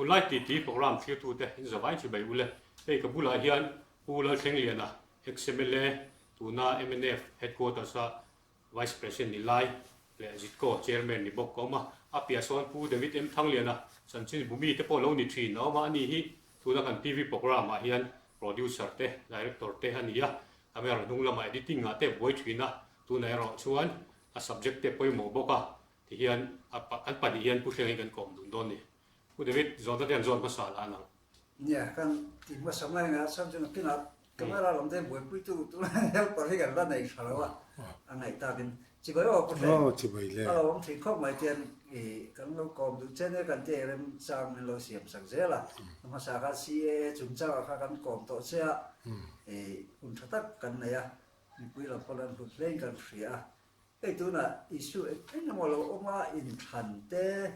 Tunlai titi programme thlirtute in zavai chibai ule. Hei ka bulah hian Pu Lalthlengliana, ex-MLA, tuna mnf Headquarters a Vice President ni lai leh Zitco Chairman ni bawk ka awm a. A piah sawn Pu David M Thangliana, chanchin bumi te pawh lo ni thin a awm a, ani hi tuna kan TV programme ah hian Producer te, Director te a ni a, camera hnung lamah editing ah te buai thin a, tunah erawh chuan a subject te pawimawh bawk a, Tihian a kan pahnih hian Pu Hriang hi kan kawm dun dawn ni. Pu David, zawhna te an zawt hmasa la an ang. Nia, kan ti hmasa mai ang a, chhan chu nakinah camera lam te buaipuitu tuna helper hi kan la nei tha lo a, a ngaih takin chibai aw Pu Hriang. Aw chibai le. A lo awm thin khawp mai tian i kan lo kawm duh che nia kan tia remchang min lo siam sak zel a, a hmasa kha CAA chungchangah kha kan kawm tawh che a, i hun tha tak kan nei a, mipui lam pawh lan hlut hlein kan hria a. Hei tunah Isu eng eng emaw lo awm a, inthlan te,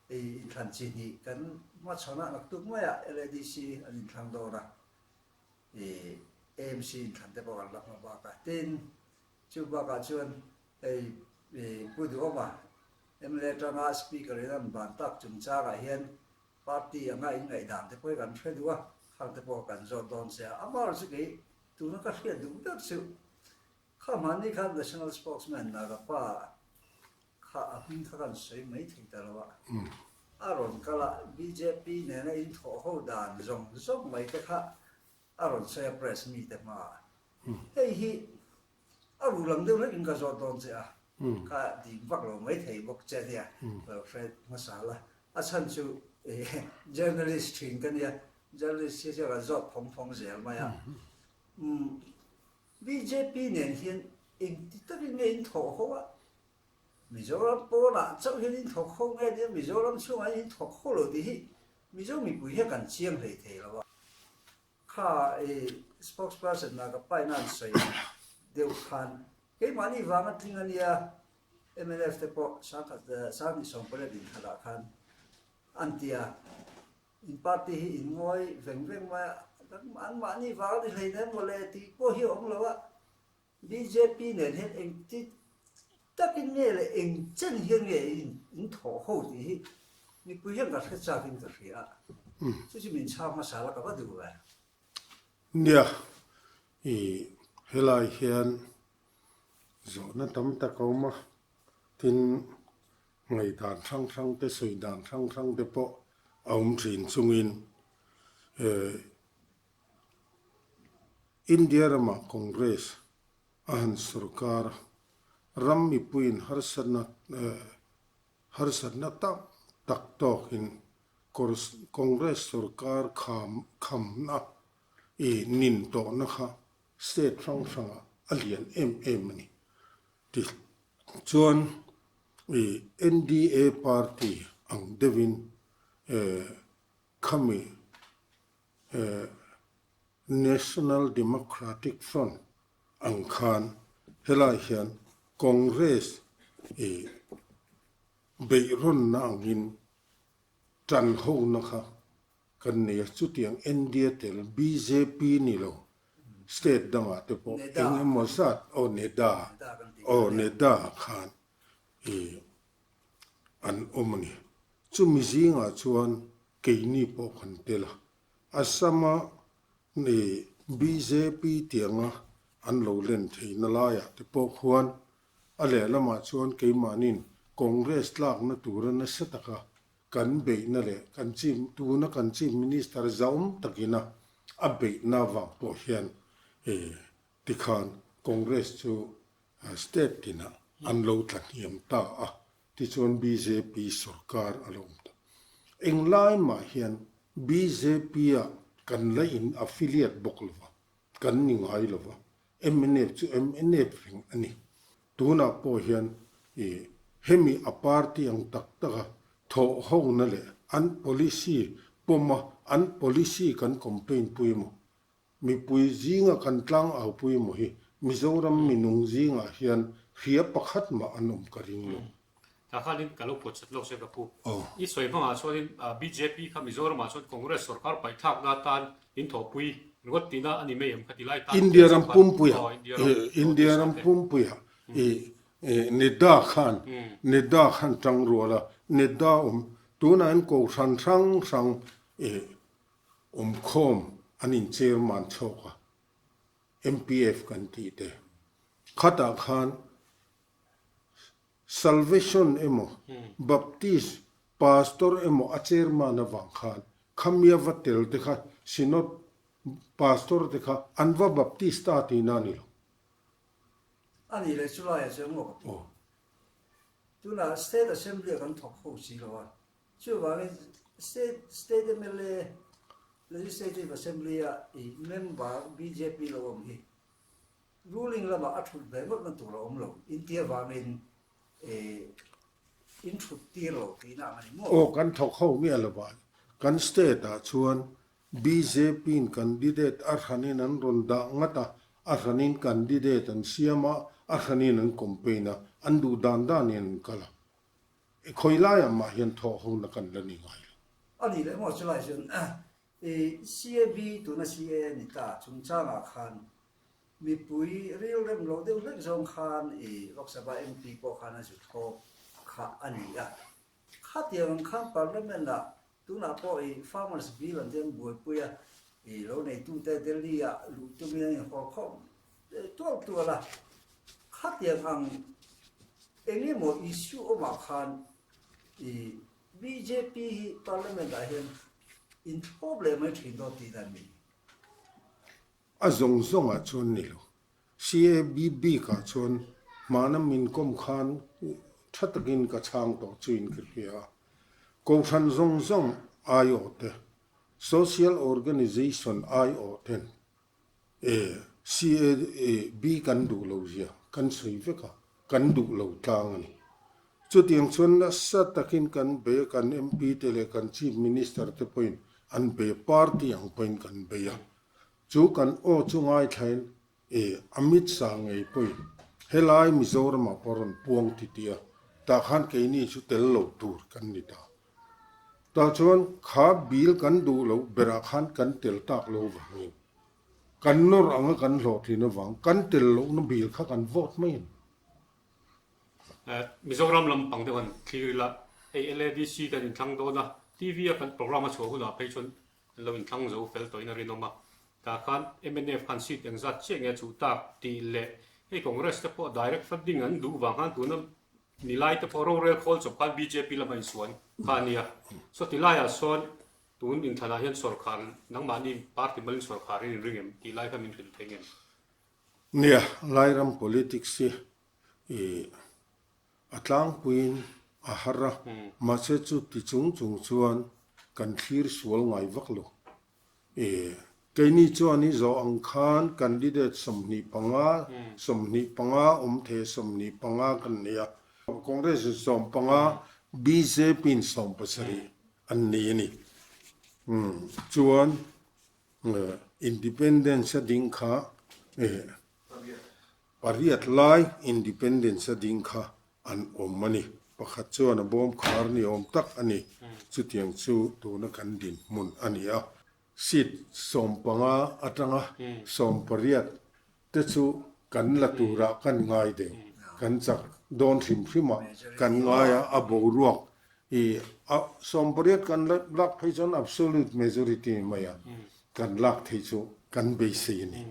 inthlan chi hnih kan hmachhawnah naktuk maiah LADC an inthlang dawn a, AMC inthlan te pawh kan la hma bak a. Tin, chu bakah chuan hei Pu Duhawma mla atanga Speaker in an ban tak chungchangah hian party anga inngaihdan te pawh hi kan hre duh a, khang te pawh kan zawt dawn che a. Amaherawhchu kei tuna ka hriat duh ber chu Kha hmanni khan National Spokesman Nagappa kha a hming kha kan sawi mai thei ta lo a, a rawn kal a, bjp nena inthawh ho dan zawng zawng mai te kha a rawn sawi a press mite hmaah. Hei hi a ru lam deuh hlekin ka zawt dawn che a, ka dim vak lo mai thei bawk che nia, lo hre hmasa la. A chhan chu journalist thin ka nia, journalist hi chuan kan zawt phawng phawng zel mai a. Bjp nen hian engti takin nge in thawh ho a? Mizoram pawnah chauh hian in thawk ho nge nia Mizoram chhungah hian in thawk ho lo tih hi Mizo mipui hian kan chiang hlei thei lo a. Kha i spokesperson na ka paina an sawi deuh khan keimahni vanga tling a nia mnf te pawh sangkhat sanghnih sawmpariat inkhatah khan an ti a. In party hi in ngawi veng veng mai a, an mahni vang a ni hleinem mawle tih pawh hi a awm lo a, bjp nen hian engti takin nge leh eng chen hian nge in thawh ho tih hi mipui hian ka hre chak in ka hria a, chu chu min chhang hmasa la ka va duh ve. Nia, i helai hian zawhna tam tak a awm a, tin Ngaihdan hrang hrang te, sawi dan hrang hrang te pawh a awm thin chungin India ramah Congress a han sorkar a, ram mipuiin harsatna harsatna tak tak tawkin Congress sorkar kham khamna ih nin tawhna kha state hrang hrangah a lian em em a ni. Ti chuan i NDA party ang deuhin khami National Democratic Front ang khan helai hian Congress i beihrawnna angin tan hona kha Kan nei a, chutiang India tel bjp ni lo state dangah te pawh eng emaw zat aw NEDA aw NEDA khan i an awm a ni. Chumi zingah chuan keini pawh kan tel a, Assam-a i bjp tianga an lo len theihna laiah te pawh khuan a lehlamah chuan keimahni'n Congress tlakna tura nasa taka Kan beihna leh kan Chief, tuna kan Chief Minister zauhawm takina a beihna vang pawh hian tikhan Congress chu state tinah an lo tla hniam ta a, tichuan bjp sorkar a lo awm ta. Englai mah hian bjp ah kan la in affiliate bawk lo va, kan ni ngai lo va, Mnf chu mnf reng a ni. Tunah pawh hian i hemi a party ang tak taka thawh hona leh an policy pawma an policy kan campaign pui emaw, mipui zinga kan tlangau pui emaw hi Mizoram minung zingah hian hria pakhat mah an awm ka ring lo. Tah khanin ka lo pawt chat lawk se ka pu. I sawi hmangah chuanin bjp kha Mizoramah chuan Congress sorkar paihthlakna atan in thawhpui ringawt tihna a ni mai em kha ti lai tan India ram pumpuiah India ram pumpuiah i Nidda khan Nidda khan tang rual a, Nidda awm. Tunah hian Kohhran hrang hrang eh awmkhawm an in chairman chhawk a, MPF kan tih te. Khatah khan Salvation emaw Baptist Pastor emaw a chairman avang khan khamia va tel te kha Synod Pastor te kha an va Baptist ta tihna a ni lo. A nih leh chulaiah chuan maw ka ti. Tunah State Assembly ah kan thawk ho si lo a, chuvangin State State mla Legislative Assembly a i member bjp lo awm hi ruling lamah a thut ve ngawt na tur a awm lo inti avangin in thut tir lo tihna ang a ni maw? Aw kan thawk ho miah lo a, kan state ah chuan bjp in candidate a hranin an rawn dah ngat a, a hranin candidate an siam a, a hranin an campaign a, an duh dan danin an kal a. Khawi laiah mah hian thawh hona kan la ni ngai lo. A nih leh maw chulai chuan I CAB tuna CA ni ta chungchangah khan mipui rilrem lo deuh hlek zawng khan i Lok Sabha MP pawh khan a zu thlawp kha a ni a. Khatiang ang khan Parliament ah tunah pawh i Farmers Bill an tiang buaipui a, i lo neitute Delhi ah luh tumin an inhawr khawm tual tual a. Khatiang ang eng emaw issue awmah khan i Bjp hi Parliament ah hian in thlawp leh mai thin dawn tih dan mi? A zawng zawng ah chuan ni lo. CAB bik ah chuan hmana min kawm khan tha takin ka chhang tawh chuin ka hria a. Kohhran zawng zawng aiawh te, Social Organization aiawh ten E, CAB kan duh lo zia kan sawi vek a, kan duh lo tlang a ni. Chutiang chuan nasa takin kan bei a, kan MP te leh kan Chief Minister te pawhin an bei a, party ang pawhin kan bei a. Chu kan aw chu ngaithlain e, Amit Shah ngei pawhin helai Mizoramah pawh rawn puang titih a, tah khan keini chu tel lo tur kan ni ta. Tah chuan kha bill kan duh loh berah khan kan tel tak lo vangin kan nawr anga kan hlawhtlin avang kan tel lohna bill kha kan vote mai a ni. Mizoram lampang deuh han thlir ila, hei LADC kan inthlang dawn a, TV a kan programme a chhuah hunah phei chuan an lo inthlang zo fel tawhin a rinawm a. Tah khan mnf khan seat engzat chiah nge a chuh tak tih leh hei Congress te pawh direct funding an duh vang khan tuna Nilai te pawh rorel khawl chawp khan bjp lama insuan kha a nia. Saw ti laiah sawn tun inthlanah hian sawrkhar nangmahni party malin sawrkhar in inring em tih lai kha min hrilh thei ngem? Nia, Lairam politics hi i a tlangpuiin a har a, mahse chu ti chung chung chuan kan thlir sual ngai vak lo. E, keini chuan i zawh ang khan candidate 25, 25 awm thei 25 kan nei a, Congress in 15, bjp in 70 an nei a ni. Chuan independence a ding kha e, pariat lai independence a ding kha an awm a ni. Pakhat chuan a bawm khar ni awm tak a ni. Chutiang chu tuna kan dinhmun a ni a. Seat 15 atanga 18 te chu kan la turah kan ngai deuh. Kan chak dawn hrim hrim a, kan ngai a, a boruak i a 18 kan lak phei chuan absolute majority mai a, kan lak thei chu kan beisei a ni.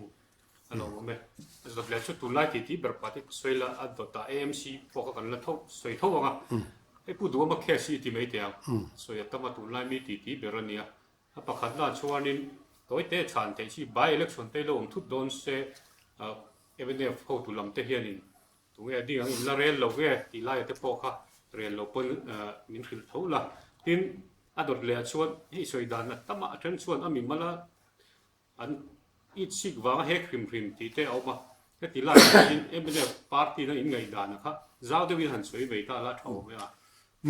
A lo awm e. A zawt leh chu tunlai tih tih ber pah te ka sawi la, a dawtah AMC pawh kha kan la tho, sawi tho ang a. Hei Pu Duhawma case hi i ti mai teh ang. Sawi a tam a tunlai mi tih tih ber a nia. A pakhatna chuanin tawite chhan theih chi by election te lo awm thut dawn se mnf hotu lam te hianin tunge a ding ang in la rel lo nge tih laia te pawh kha rel lo pawn min hrilh tho la. Tin, a dawt leh ah chuan hei sawi dan a tam a, a then chuan a mimal a An itsik vanga hek hrim hrim tih te a awm a, heti laiah hianin mnf party na inngaihdan a kha zau deuhin han sawi mai ta la a tha awm e a.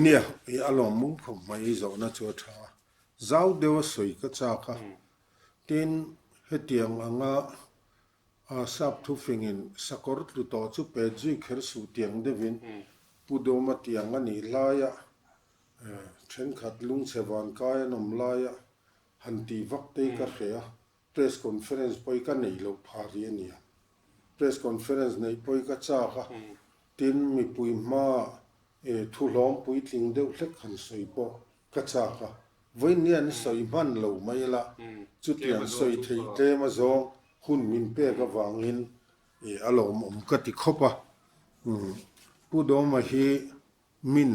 Nia, i a lawm khawp mai i zawhna chu a tha a, zau deuha sawi ka chak a, tin hetiang anga sap thufingin sakawr tlu tawh chu pet zui kher suh tiang deuhin Pu Dawma tiang a nih laia thenkhat lungchhe vankai an awm laia Han tih vak te hi ka hre a, press conference pawh hi ka neih loh phah rih a nia. Press conference neih pawh hi ka chak a, tin mipui hmaah thu hlawm puitling deuh hlek han sawi pawh. Ka chak a, vawiin an sawi hman lo mai la, chutiang sawi theih tlem a zawng hun min pek avangin a lawmawm ka ti khawp a. Pu Dawma hi min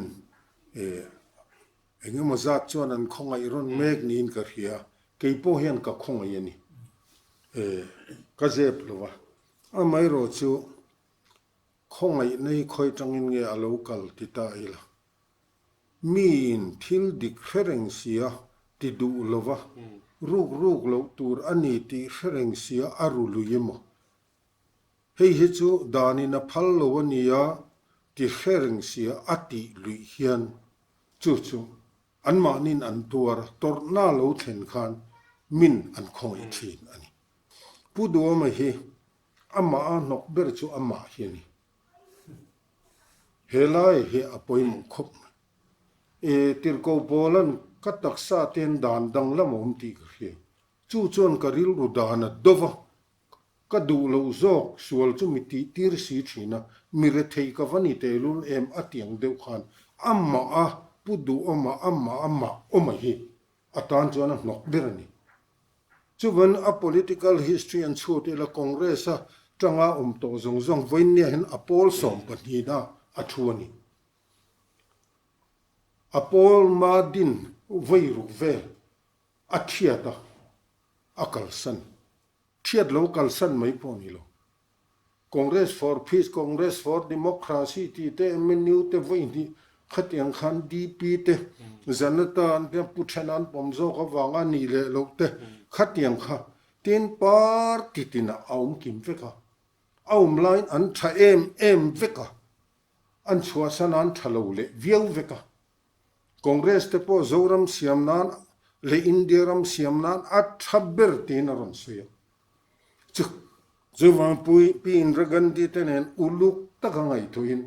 eng emaw zat chuan an khawngaih rawn mek niin ka hria, kei pawh hian ka khawngaih a ni. Ka zep lo a, amaherawh chu khawngaihna hi khawi tangin nge a lo kal ti ta ila. Miin thil dik hre reng sia ti duh lova, ruk ruk loh tur a ni tih hre reng sia a ru lui emaw? Hei hi chu danin a phal lo a nia ti hre reng sia a tih luih hian chu chu anmahnin an tuar tawrhna lo thlen khan min an khawngaih thin a ni. Pu Duhawma hi amah a hnawk ber chu amah hi a ni. He lai hi a pawimawh khawp mai. E, tirhkoh Paula'n ka taksa ten dan danglam a awm tih ka hria. Chu chuan ka rilru dan a do va, ka duh loh zawk sual chu mi tih tir si thin a, mi rethei ka va ni tehlul em a tiang deuh khan amah a pu duhawma amah amah awma hi a tan chuan a hnawk ber a ni. Chuvan a political history an chhut ila Congress a tanga awm tawh zawng zawng vawiinnia hian a pawl sawmpahnihna a thu a ni. A pawl ma din vawi ruk vel a thiat a, a kalsan. Thiat lo kalsan mai pawh a ni lo. Congress for Peace, Congress for Democracy tih te, MNU te vawi hnih khatiang khan DP te, Janata an tia Pu Thena an pawm zawk avanga nih leh loh te khatiang kha tin party tinah a awm kim vek a, a awm laiin an tha em em vek a, an chhuahsan a an tha lo leh viau vek a. Congress te pawh Zoram siam nan leh India ram siam nan a tha ber tiin a rawn sawi a. Chu chuvang pui Pi Indira Gandhi te nen uluk taka ngaihtuahin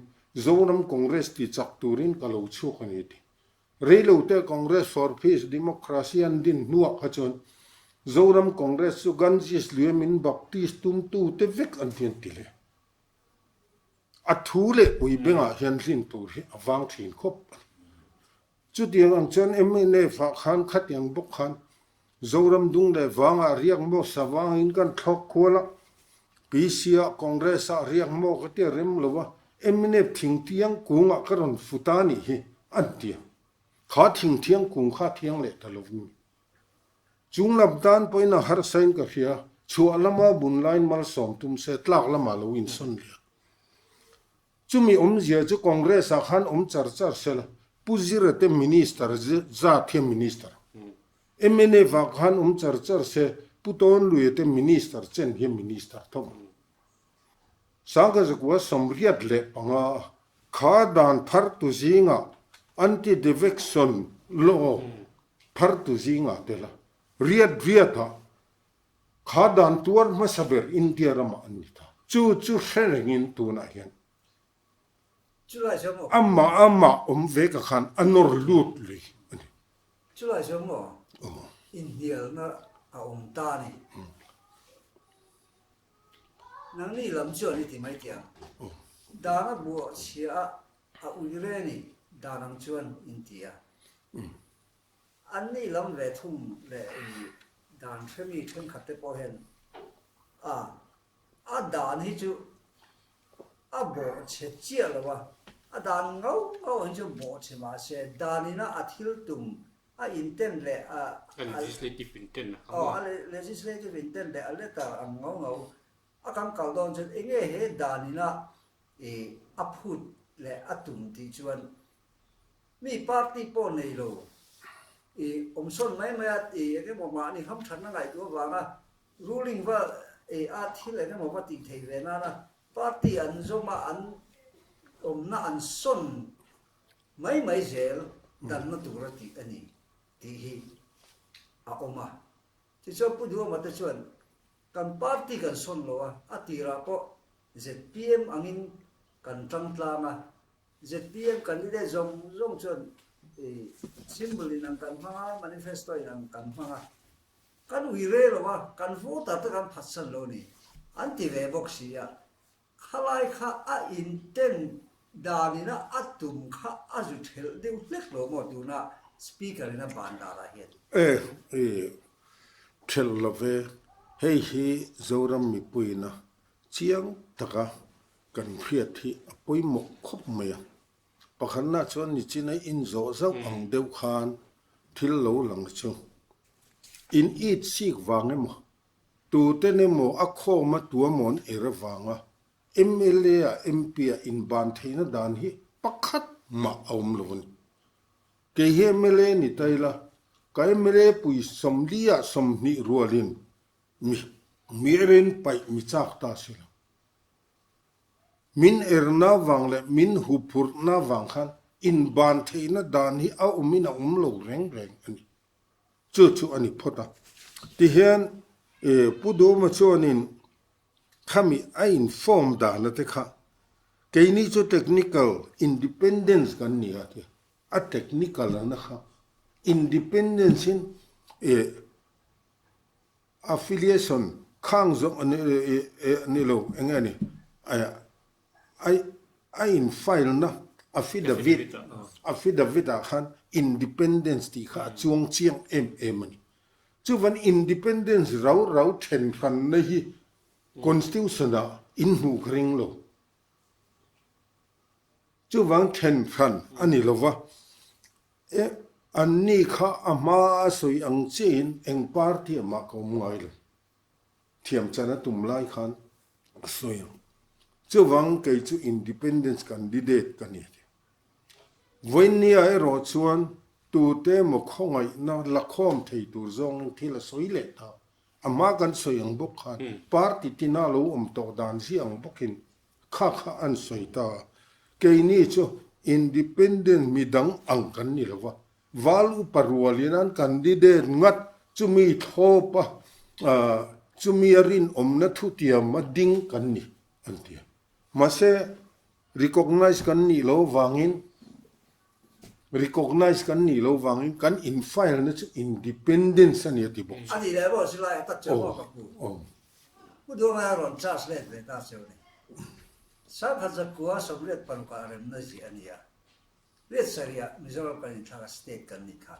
Zoram Congress ti chak turin ka lo chhuak a ni ti. Reilote Congress for Peace Democracy an din hnuah kha chuan Zoram Congress chu Ganges luia min baptist tumtute vek an ti an ti leh. A thu leh pui bengah hian hlin tur hi a vang thin khawp a ni. Chutiang ang chuan mnf ah khan khatiang bawk khan Zoram dung leh vangah riak maw savangin kan thlawk khual a, PC ah Congress ah riak maw ka tia rem lo a, mnf thingtiang kungah ka rawn fut a nih hi an ti a. Kha thingthiang kung kha thiang leh ta lovin mi. Chung lam tan pawhin a harsain ka hria, chhuah lama bun laiin malsawm tum se tlak lamah lo insawn leh a. Chumi awmzia chu Congress ah khan awm char char sela, Pu Zira te Minister zat hian Minister. Mnf ah khan awm char char se, Pu Tawnluia te Minister chen hian Minister tho ang. Sangkazakua 85 a kha dan phar tu zingah Anti-Defection Law phar tu zingah tel a, riat riat ah Kha dan tuar hmasa ber India ramah an ni ta. Chu chu hre rengin tunah hian Chulai chuan maw? Amah amah awm ve ka khan a nawr lut lui a ni. Chulai chuan maw? Inhnialna a awm ta a ni. Nangni lam chuan i ti mai tih ang. Dan a buah chhia a, a ui re ni dan ang chuan in ti a. An nih lam ve thung leh i dan hremi thenkhat te pawh hian a a dan hi chu a bawh chhe chiah lo a, a dan ngau ngau hi chu bawh chhe mah se dan ina a thil tum a intent leh a A legislative intent a aw a legislative intent leh a letter ang ngau ngau a kan kal dawn chuan enge he dan ina i a phut leh a tum tih chuan Mi party pawh nei lo i awmsawn mai mai a i eng emaw mahni hamthatna ngaihtuah avanga ruling va i a thil eng emaw va tih theih ve nana party an zawm a an awmna an sawn mai mai zel danna tura tih a ni tih hi a awm a. Tichuan Pu Duhawma te chuan kan party kan sawn lo a, a tirah pawh zpm angin kan tang tlang a, Zpm candidate zawng zawng chuan symbol in ang kan hmang a, manifesto in ang kan hmang a, kan ui re lo a, kan voter te kan phatsan lo ni an ti ve bawk si a, khalai kha a intent dan ina a tum kha a zu thelh deuh hlek lo maw tuna. Speaker in a ban danah hian. E, i thelh lo ve, hei hi Zoram mipuiina chiang taka kan hriat hi a pawimawh khawp mai a. Pakhatna chuan nichina inzawh zauh ang deuh khan thil lo lang chu in it sik vang emaw, tuten emaw a khawma tuamawn er avanga mla ah MP ah inban theihna dan hi pakhat mah a awm lo a ni. Kei hi mla ni ta ila, ka mla pui 40 ah 20 rualin mi mi erin paih mi chak ta si lo. Min erna vang leh min huphurhna vang khan inban theihna dan hi a awmin a awm lo reng reng a ni. Chu chu a ni phawt a. Tihian Pu Duhawma chuanin khami a inform dana te kha keini chu technical independence kan ni a tia. A technical ana kha independence in Affiliation khang zawng a ni lo, eng nge ni? A in file na affidavit, affidavit ah khan independence tih kha a chuang chiang em em a ni. Chuvan independence rau rau then hran na hi constitution ah in hmuh ka ring lo. Chuvang then hran a ni lova, E, anni kha a hma a sawi ang chiahin eng party ah mah ka awm ngai lo. Thiam chan a tum lai khan a sawi ang. Chuvang kei chu independence candidate ka ni a ti. Vawinia erawh chuan tute emaw khawngaihna la khawm thei tur zawngin thil a sawi leh ta. A hma kan sawi ang bawk khan party tina lo awm tawh dan zia ang bawkin Kha kha an sawi ta a, keini chu independent midang ang kan ni lo va, val upa rualin an candidate ngat chumi thlawp a, chumi a rinawmna thutiam a ding kan ni an ti a. Mahse, recognise kan nih loh avangin recognise kan nih loh avangin kan in file na chu independence a ni a ti bawk. A nih leh erawh zilai a tak che maw ka pu? Pu Duhawma a rawn charge let ve ta cheu ni. Sangkhat zakua 86 ah remna ziah a ni a, riat sarih ah Mizoram kan inthlak a state kan nih kha.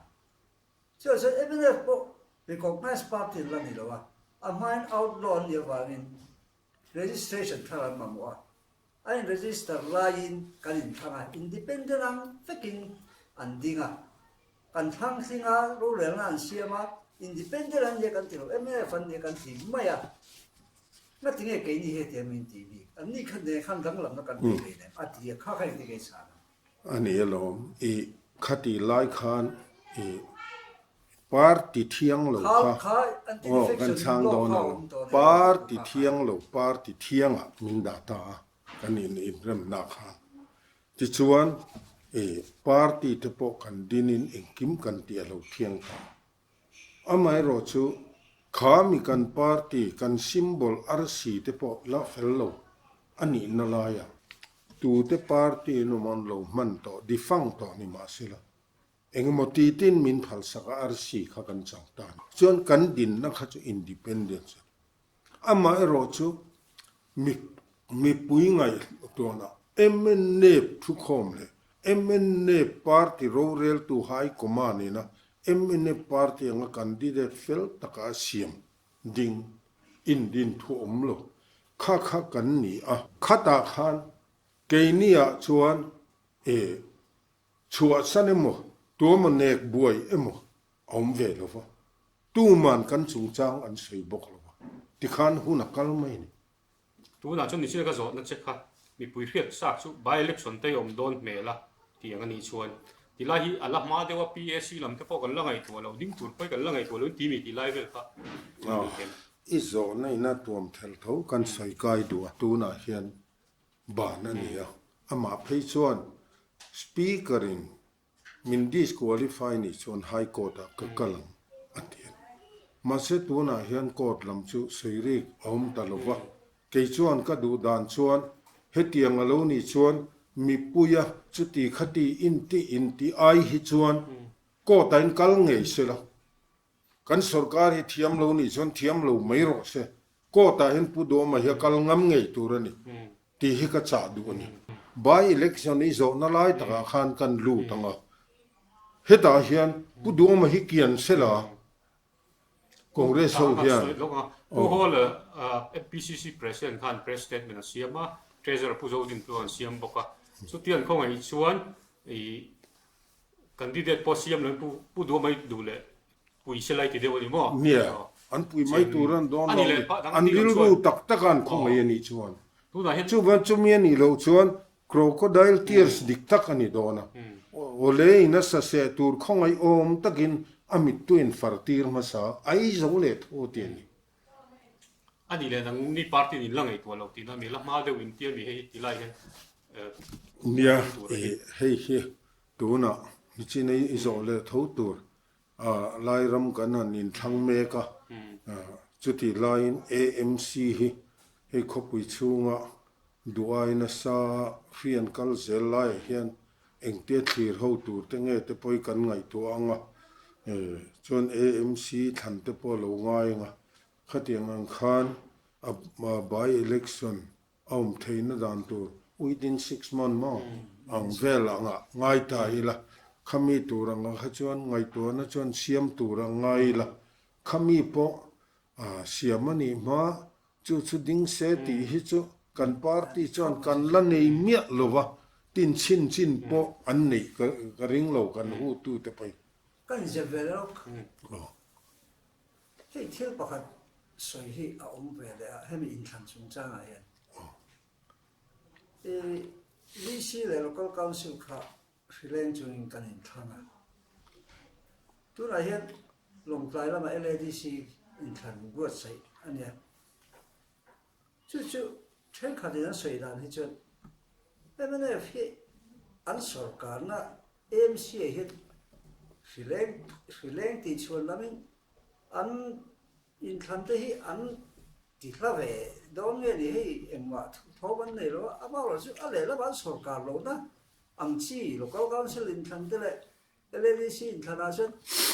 Chuan chuan mnf pawh recognise party an la ni lo a, a hmain outlaw an nih avangin registration thar an mamawh a, a in register laiin kan inthlang a, independent ang vekin an ding a, kan thlang tling a, rorelna an siam a, independent an nia kan ti lo, mnf an nia kan ti mai a, ngati nge keini hetiang min tih bik, an ni kha nen khan danglamna kan nei ve nem a ti a, kha kha engtin nge i chhan ang? A ni alawm, i khati lai khan i Party thiang lo kha aw kan chhang dawn a lo. Party thiang lo party thiangah min dah ta a kan in inremna khan. Tichuan i party te pawh kan dinin engkim kan tih a lo thiang ta. Amaherawh chu kha mi kan party kan symbol arsi te pawh la fel lo a nihna laiah tute party an awm an lo hman tawh difang tawh ni mahsela Engemaw titin min phalsak a arsi kha kan chang ta a ni. Chuan kan dinna kha chu independence a ni. Amaherawh chu mi mipui ngaihtuahna mnf thukhawm leh mnf party roreltu high command ina mnf party anga candidate fel taka a siam ding indin thu awm lo kha kha kan ni a. Khatah khan keiniah chuan e Chhuahsan emaw, tuamaw nek buai emaw a awm ve lo va, tuman kan chungchang an sawi bawk lo va, tikhan hun a kal mai a ni. Tunah chuan Nichina ka zawhna che kha mipui hriat chak chu by election te awm dawn hmel a tih ang a nih chuan tilai hi a la hma deuh a PAC lam te pawh kan la ngaihtuah lo, ding tur pawh hi kan la ngaihtuah lo in ti mi tih lai vel kha a ni em? I zawhna ina tuam thelh tho kan sawi kai duh a, tunah hian Ban a ni a, amah phei chuan Speaker in min disqualify nih chuan High Court ah ka kal ang a ti a ni. Mahse tunah hian court lam chu sawi rik a awm ta lo va, kei chuan ka duh dan chuan hetiang a lo nih chuan mipuia chuti khati inti inti ai hi chuan court ah in kal ngei se la, Kan sorkar hi thiam lo nih chuan thiam lo mai rawh se. Court ah hian Pu Dawma hi a kal ngam ngei tur a ni tih hi ka chah duh a ni. By election i zawhna lai takah khan kan lut ang a. Hetah hian Pu Duhawma hi kian sela Congress ho hian. Pu Hall MPCC President khan press statement a siam a, Treasurer Pu Zodin pawh an siam bawk a. Chutiang khawngaih chuan i candidate pawh siam loin Pu Duhawma hi duh leh pui se lai ti deuh a ni maw? Nia, an pui mai tur an dawn lo a ni. An rilru tak taka an khawngaih a nih chuan. Chuvan chumi a nih loh chuan Crocodile tears dik tak a ni dawn a, awle in a sa seh tur khawngaih awm takin a mittu in far tir hmasa a ei zo leh tho ti a ni. A nih leh nang ni party in la ngaihtuah lo tihna mi la hma deuh in tia mi hei ti lai hian Nia, hei hi tunah nichin i zawh leh tho tur a Lairam kan han inthlang mek a, chutih laiin AMC hi hei khawpui chhunga duhai nasa hri an kal zel laiah hian engtia thlir ho tur te nge te pawh hi kan ngaihtuah ang a, chuan AMC thlan te pawh a lo ngai ang a, khatiang ang khan a by election A awm theihna dan tur within 6 month maw ang vel angah ngai ta ila, khami tur angah kha chuan ngaihtuahna chuan siam tur ang ngai ila, khami pawh siam a nih hma chu chu ding se tih hi chu kan party chuan kan la nei miah lo va, tin chhin chin pawh an neih ka ring lo kan hutute pawhin. Ka inzep ve lawk. Hei thil pakhat sawi hi a awm ve leh a, hemi inthlan chungchangah hian i VC leh Local Council kha hrileng chungin kan inthlang a. Tunah hian Lawngtlai lamah LADC inthlan buatsaih a nia. Chu chu thenkhatin an sawi dan hi chuan mnf hi an sorkarna AMC ah hian hrileng hrileng tih chhuan lamin an inthlan te hi an ti hla ve dawn nge ni hei engmah thawm an nei lo a, amaherawhchu chu a lehlamah an sorkar lohna ang chi local council inthlan te leh LADC inthlanah chuan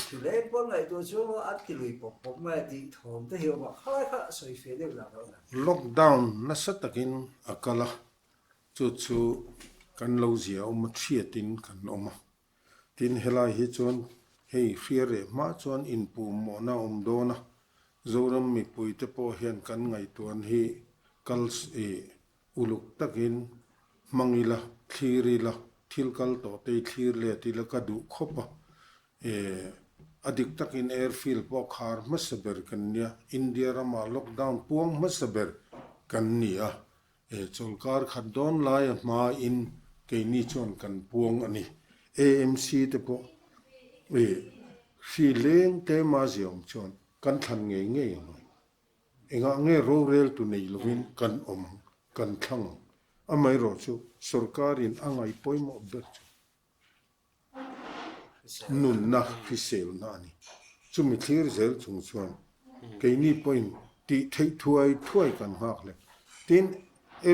thileng pawn ngaihtuah chuang lo a ti lui pawp pawp mai a tih thawm te hi a awm a, khalai kha sawi feh deuh dan a awm. Lockdown nasa takin a kal a, chu chu kan lo zia awm a thiatin kan awm a. Tin, helai hi chuan hei hria reh hma chuan inpuhmawhna a awm dawn a, Zoram mipuite pawh hian kan ngaihtuahna hi kal Uluk takin hmang ila, thlir ila, thil kal tawh te i thlir let ila ka duh khawp a. E, a dik takin airfield pawh khar hmasa ber kan nia, India ramah lockdown puang hmasa ber kan ni a. E, chawlkar khat dawn laia hmain keini chuan kan puang a ni. AMC te pawh e, hri leng te maziawm chuan kan thlan ngei ngei ang. Engah nge roreltu nei lovin kan awm ang, kan thlang ang? Amaherawhchu, sorkarin a ngaih pawimawh ber chu nunna hriselna a ni. Chumi thlir zel chung chuan keini pawhin tih theih thuai thuai kan nghak hle. Tin,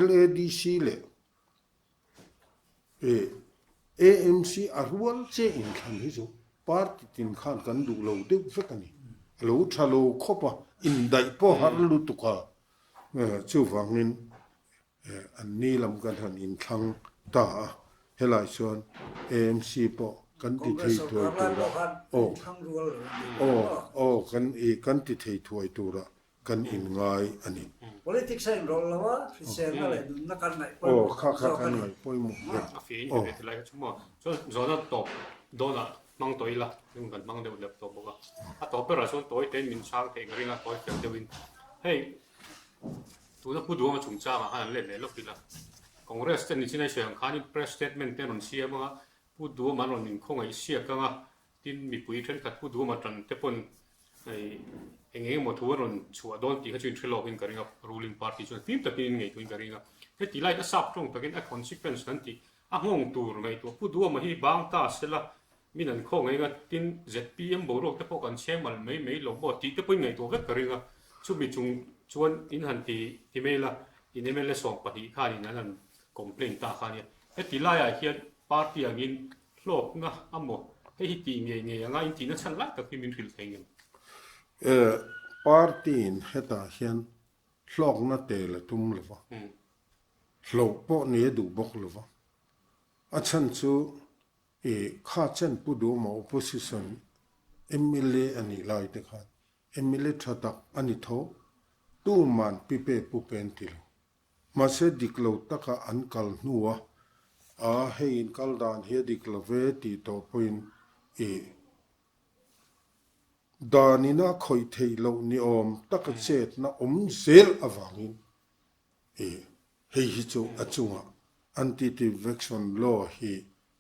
LADC leh AMC a rual che inthlan hi chu party tin khan kan duh lo deuh vek a ni. A lo tha lo khawp a, indaih pawh har lutuk a, chuvangin an ni lam kan han inthlang ta a, helai chuan AMC pawh kan ti thei thuai tura aw aw aw kan ti thei thuai tura kan inngai a ni. Politics a inrawlh lo a, hriselna leh nunna kan ngaih pawimawh Aw, kha kha zawk a kan ni. ngaih pawimawh ber. A feh in ve tilai kha chu maw. Chuan zawhna tawp dawnah hmang tawh ila, nung kan hmang deuh lep tawh bawk a. A tawp berah chuan tawi tein min chhang theih ka ring a, tawi fel deuhin. Hei, tuna Pu Duhawma chungchangah khan an let leh lawk ila. Congress te nichin a i sawi ang khanin press statement te an rawn siam anga, Pu Duhawma an rawn inkhawngaih siak anga, Tin, mipui thenkhat Pu Duhawma tan te pawn eng eng emaw thu an rawn chhuah dawn tih kha chu inhre lawkin ka ring a, ruling party chuan fim takin in ngaihtuahin ka ring a. Heti laiin a sap tawng takin a consequence kan tih a nghawng tur ngaihtuah Pu Duhawma hi bang ta sela min an khaw ngaih anga tin zpm boruak te pawh kan chhe mal mai mai lo maw tih te pawhin ngaihtuah vek ka ring a. Chumi chung chuan in han ti ti mai la in mla 12 khanin an han complaint ta kha ania. Heti laiah hian party angin Hlawkna a maw? Hei hi tih ngei ngei anga intihna chhan lai tak hi min hrilh thei ngem? E, party-in hetah hian hlawkna tel a tum lo va, hlauh pawh ni a duh bawk lo va. A chhan chu. I kha chen Pu Duhawma opposition mla a nih lai te khan mla tha tak a ni tho, tuman pipe pupe an ti lo. Mahse dik lo taka an kal hnua a hei in kal dan hi a dik lo ve tih tawh pawhin i dan ina khawih theih loh ni awm taka chetna awm zel avangin i hei hi chu a chungah anti-defection law hi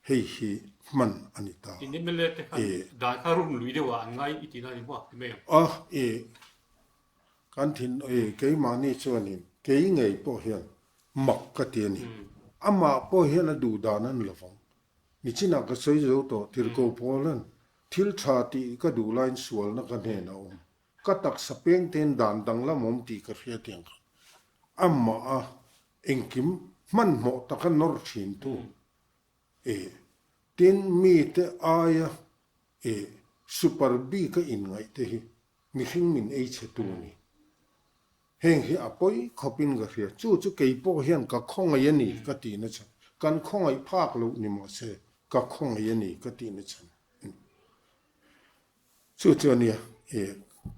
hei hi hman a ni ta. In mla te khan dan kha rum lui deuh ah an ngai i tihna a ni maw? Ti mai ang. A, i Kan thin e, keimahni chuanin kei ngei pawh hian mak ka ti a ni. Amah pawh hian a duh dan a ni lovang. Nichinah ka sawi zo tawh, Tirhko Paulan, Thil tha tih ka duh laiin sualna ka hnenah a awm. Ka taksa pengtein dan danglam awm tih ka hria tiang khan amah a engkim hmanhmawh taka nawr thintu e. Tin, mite aia e super bik a inngaih te hi mihring min ei chhe tu a ni. Heng hi a pawi khawpin ka hria. Chu chu kei pawh hian ka khawngaih a ni ka tih na chhan. Kan khawngaih phak loh ni mah se ka khawngaih a ni ka tih na chhan a ni. Chu chu a nia, e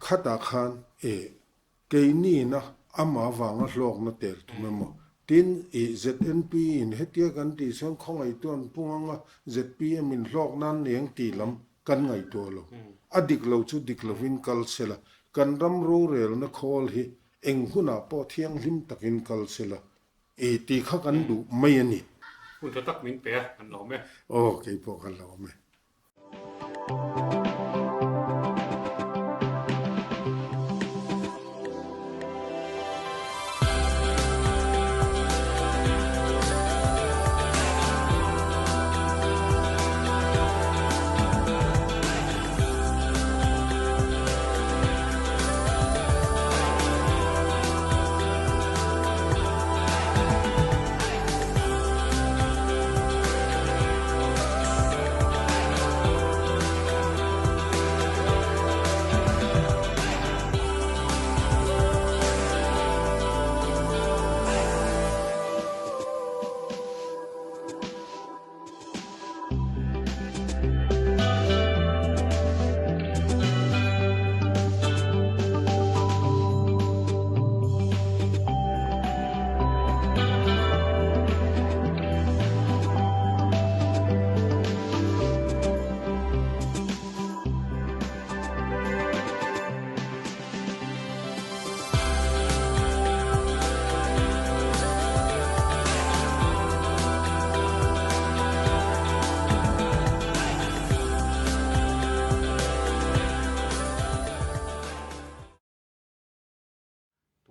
khatah khan e Keinina amah avanga hlawkna tel tum emaw? Tin, i ZNP in hetia kan tih chuan khawngaihtu an pung anga zpm in hlawk nan nei ang tih lam kan ngaihtuah lo. A dik lo chu dik lovin kal se la, kan ram rorelna khawl hi eng hunah pawh thianghlim takin kal se la, i tih kha kan duh mai a ni. Hun tha tak min pe a, kan lawm e. Aw, keipawh kan lawm e.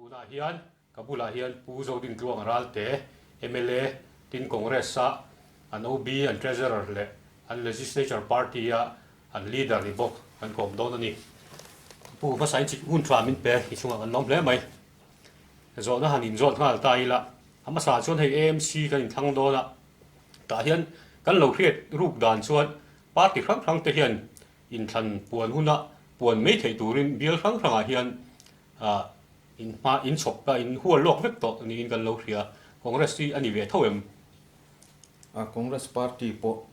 Tunah hian ka bulah hian Pu Zodintluang Ralte, mla, tin Congress-a an OB, an Treasurer leh an Legislature Party-a an Leader ni bawk kan kawm dawn a ni. Pu hmasa in chik hun tha min pe i chungah kan lawm hle mai. Zawhna han inzawt nghal ta ila, a hmasa chuan hei AMC kan inthlang dawn a, tah hian kan lo hriat ruk dan chuan party hrang hrang te hian inthlan puan huna puan mai theih turin bial hrang hrangah hian in hma in chhawp a in hual lawk vek tawh niin kan lo hria. Congress hi a ni ve tho em? A Congress party pawh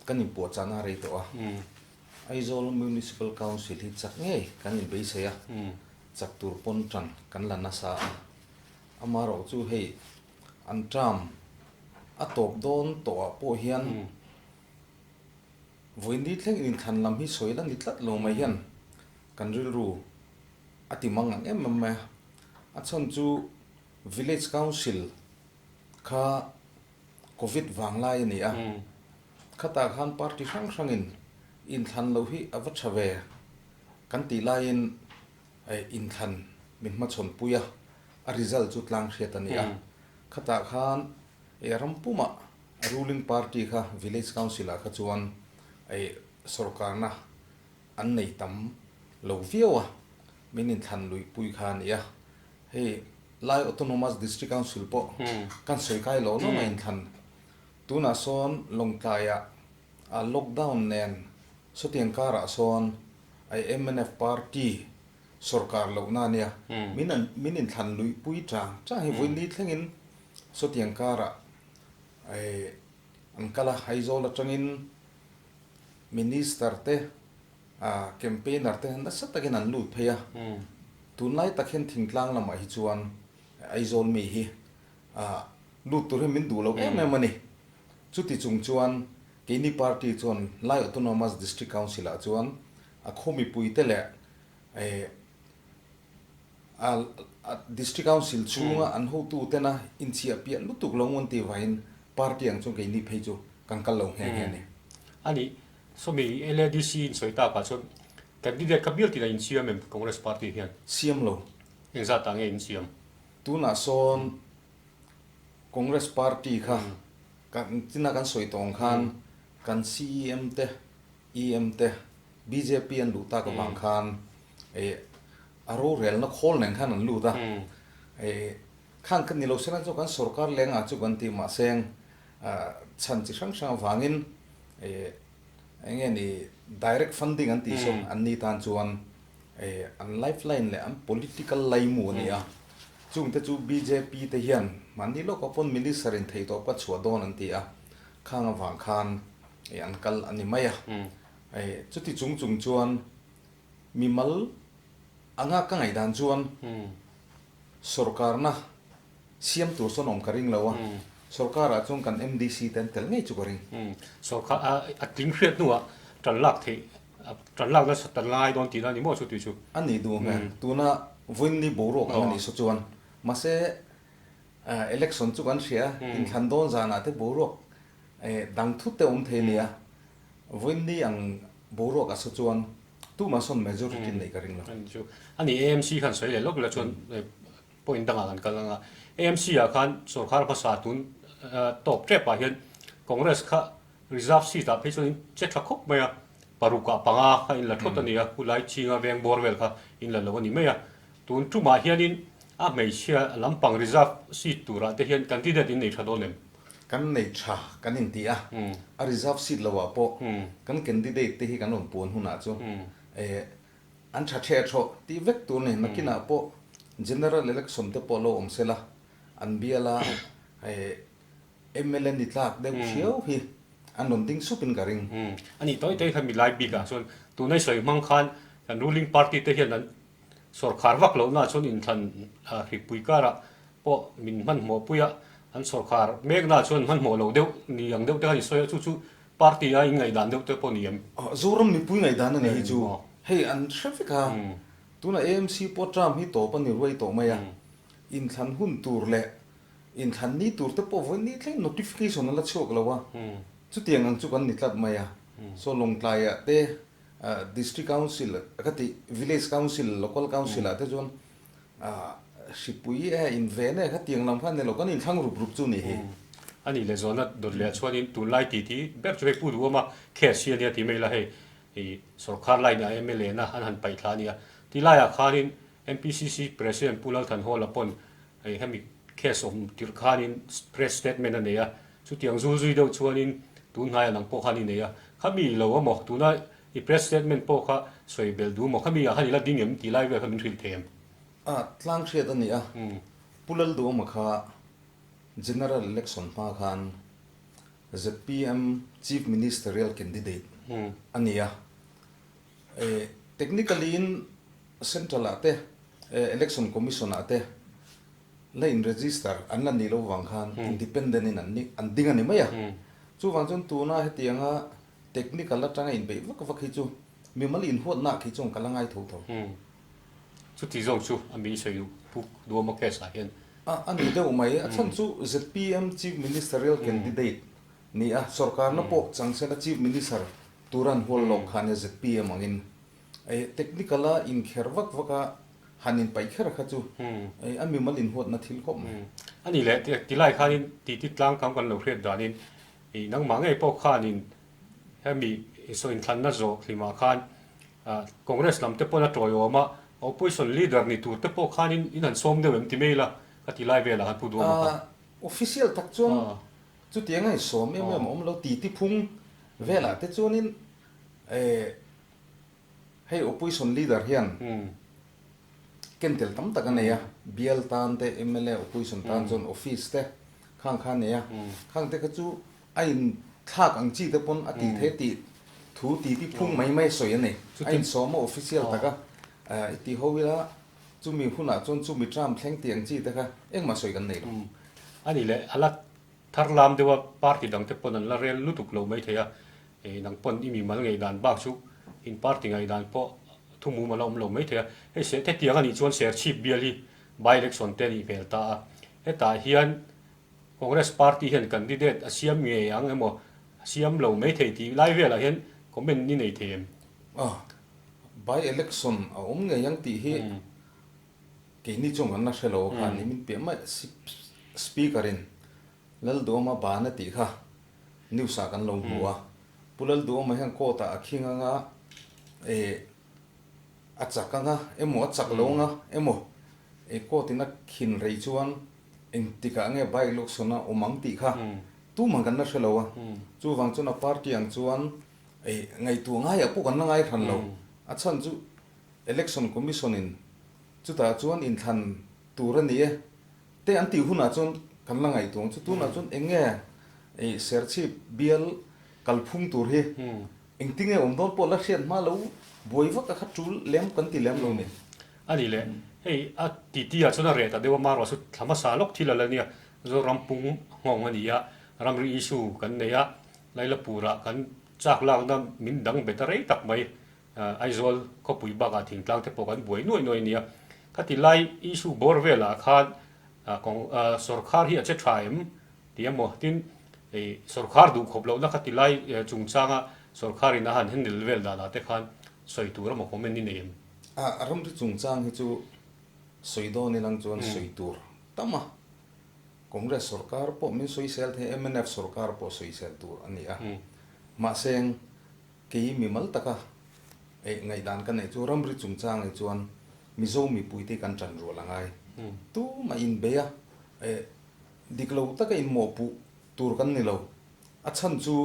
kan inpuahchahna a rei tawh a, Aizawl Municipal Council hi chak ngei kan inbeisei a, chak tur pawn tan kan la nasa a. Amaherawh chu hei an term a tawp dawn tawhah pawh hian Vawiin thleng inthlan lam hi sawi la ni tlat lo mai hian kan rilru a ti mang ang em em mai a. A chhan chu Village Council kha Covid vang lai a ni a, khatah khan party hrang hrangin inthlan loh hi a va tha ve kan tih laiin inthlan min hmachhawn pui a, a result chu tlang hriat a ni a. Khatah khan ram pumah A ruling party kha village council ah kha chuan ei sorkarna an nei tam lo viau a, min inthlan luih pui kha a ni a. Hei Lai Autonomous District Council pawh kan sawi kai lo lo mai inthlan. Tunah sawn Lawngtlaiah a lockdown nen sawtiang karah sawn ei mnf party sorkar lohna a nia, min an min inthlan luih pui chang chang hi vawiin ni thlengin sawtiang karah. an kal a, Aizawl atangin Minister te, campaigner te nasa takin an lut phei a. Tunlai tak hian thingtlang lamah hi chuan Aizawl mi hi lut tur hi min duh lo em em a ni. Chuti chung chuan keini party chuan Lai Autonomous District Council ah chuan a khaw mipuite leh A District Council chhunga an hotu tena inchhiah piah lutuk lo ngawn tih vangin party ang chuan keini phei chu kan kal lo nghe nghe a ni. A nih, sawmi LADC in sawi takah chuan candidate kha bial tina in siam em Congress party hian? Siam lo. Engzat ah nge in siam? Tunah sawn Congress party kha kan tina kan sawi tawng khan kan CEM te EM te bjp an luh tak avang khan eh a rorelna khawl nen khan an lut a, eh khang ka ni lo sela chu kan sorkar lengah chu kan ti mahse chhan chi hrang hrang avangin eh eng nge ni direct funding an tih saw an ni tan chuan eh an lifeline leh an political laimu a ni a, chungte chu bjp te hian mahni lawkah pawn minister in theihtawp ka chhuah dawn an ti a, khang avang khan eh an kal a ni mai a, eh chuti chung chung chuan mimal anga ka ngaihdan chuan sorkarna siam tur sawn awm ka ring lo a, sorkarah chuan kan MDC te an tel ngei chu ka ring. Sorkar a tling hriat hnuah tan lak theih tan lak nasa tan lai dawn tihna a ni maw chu tih chu? A nih duh hmel, tuna vawiinni boruak ang a nih saw chuan mahse election chu kan hria, inthlan dawn zanah te boruak Dang thut te awm thei nia. Vawiinni ang boruak a saw chuan tumah sawn majority neih ka ring lo. A ni AMC khan sawi leh lawk ila chuan point dangah kan kal anga. AMC ah khan sorkar hmasa tun tawp tep ah hian Congress kha reserve seat ah phei chuan in che tha khawp mai a. Paruk ah panga kha in la thawt a ni a, khulai chinga veng bawr vel kha in la lo a ni mai a. Tun tumah hianin a hmeichhia lampang reserve seat turah te hian candidate in nei tha dawn em? Kan nei tha kan inti a, a reserve seat lo ah pawh kan candidate te hi kan rawn puan hunah chu an tha theh thawh tih vek tur a ni. Nakinah pawh general election te pawh lo awm sela an biala mla ni tlak deuh hriau hi an rawn ding sup in ka ring. A nih tawi tawi khan milai bik ah chuan tuna i sawi hmang khan kan ruling party te hian an Sawrkhar vak lohna chuan inthlan hripui karah pawh min hmanhmawh pui a, an sawrkhar mekna chuan hmanhmawh lo deuh ni ang deuh te khan insawi a, chu chu party a inngaihdan deuh te pawh ni em? Zoram mipui ngaihdan a ni hi chu hei an hre vek a, tuna AMC pawh term hi tawp a ni ruai tawh mai a, inthlan hun tur leh inthlan ni tur te pawh vawi ni thleng notification a la chhuak lo a, chutiang ang chu kan ni tlat mai a, saw Lawngtlaiah te District Council ka tih Village Council, Local Council ah te chuan hripui e inven e khatiang lam kha a ni lo, kan inthlang rup rup chu a nih hi. A nih leh zawhna dawt leh ah chuanin tunlai tih tih ber chu hei Pu Duhawma case hi a nia tih mai ila hei sorkar line ah mla na an han paih thla a nia. Ti laiah khanin MPCC President Pu Lalthanhawla pawn hemi case awm tirh khanin press statement a nei a, Chutiang zul zui deuh chuanin tun hnaiah nang pawh khan i nei a, khami i lo a maw? Tuna i press statement pawh kha sawi belh duh maw? Khami ah khan i la ding em tih lai vel kha min hrilh thei em? A, tlang hriat a ni a, Pu Lalduhawma kha General Election hma khan zpm Chief Ministerial Candidate a ni a, technically in Central ah te Election Commission ah te la in register an la nih loh vang khan independent in an ni an ding a ni mai a. Chuvang chuan tuna hetianga technical atanga inbeih vak vak hi chu mimal inhuatna ah khi chuan ka la ngai tho tho. Chuti zawk chu a mi sawi duh Pu Duhawma case ah hian. A a ni deuh mai. A chhan chu zpm Chief Ministerial candidate ni a, sorkarna pawh chang sela Chief Minister tura an hual lawk kha ania zpm angin. Technical a inkher vak vak a han inpaih kher kha chu a mimal inhuatna thil khawp mai. A nih leh ti lai khanin titi tlang kam kan lo hriat danin i nangmah ngei pawh khanin hemi saw inthlanna zawh hlimah khan Congress lam te pawn a tawiawm a, Opposition leader ni tur te pawh khanin in han sawm deuh em ti mai ila ka ti lai velah khan Pu Duhawma kha. Official tak chuan chutiang a insawm em em a awm lo titi phung velah te chuanin Hei opposition leader hian ken tel tam tak a nei a, bial tan te mla opposition tan chuan office te khang kha a nei a, khang te kha chu a in Thlak ang chi te pawn a tih theih tih thu ti ti phung mai mai sawi a ni. A insawm a official taka i ti ho ila chumi hunah chuan chumi term thleng tih ang chi te kha engmah sawi kan nei lo. A nih leh a la thar lam deuh a party dang te pawn an la rel lutuk lo mai thei a, nang pawn i mimal ngaihdan bak chu in party ngaihdan pawh thu mum a la awm lo mai thei a. Hei hetiang a nih chuan Serchhip bial hi by election te a nih hmel ta a, hetah hian Congress party hian candidate a siam ngei ang emaw a siam lo mai thei tih lai velah hian comment ni nei thei em? Aw, by election a awm ngei ang tih hi keini chuan kan la hre lo khan ni min piah mai speaker in Lalduhawma ban a tih kha news ah kan lo hmu a, Pu Lalduhawma hian court ah a khing anga eh a chak anga emaw a chak lo anga emaw eh court in a khin rei chuan Engtikah nge bike luksawn a awm ang tih kha tumah kan la hre lo a, chuvang chuan a party ang chuan ei ngaihtuah ngaiah pawh kan la ngai hran lo. A chhan chu Election Commission in chutah chuan inthlan tur a ni e te an tih hunah chuan kan la ngaihtuah ang chu. Tunah chuan eng nge ei Serchhip bial kalphung tur hi engtinge awm dawn pawh la hriat hma lo buai vak a kha tul lem kan ti lem lo ni. A ni le, hei a titi ah chuan a reh ta deuh a, marawh chu thla hmasa lawk thil a la nia, Zoram pung nghawng a ni a, ramri issue kan nei a, Lailapurah kan chak lakna min dang bet a rei tak mai, Aizawl khawpui bakah thingtlang te pawh kan buai nuai nuai a nia. Khati lai issue bawr velah khan sawrkhar hi a che tha em ti emaw tin sawrkhar duh khawp lohna khati lai chungchanga sawrkharin a han handle vel danah te khan sawi tur emaw comment i nei em? A ramri chungchang hi chu sawi dawn ilang chuan sawi tur tam a, Congress sorkar pawh min sawisel thei, mnf sorkar pawh sawisel tur a ni a. Mahse kei mimal taka eih ngaihdan ka neih chu ramri chungchang hi chuan Mizo mipuite kan tan rual a ngai. Tumah inbei a, eh dik lo taka inmawhpuh tur kan ni lo. A chhan chu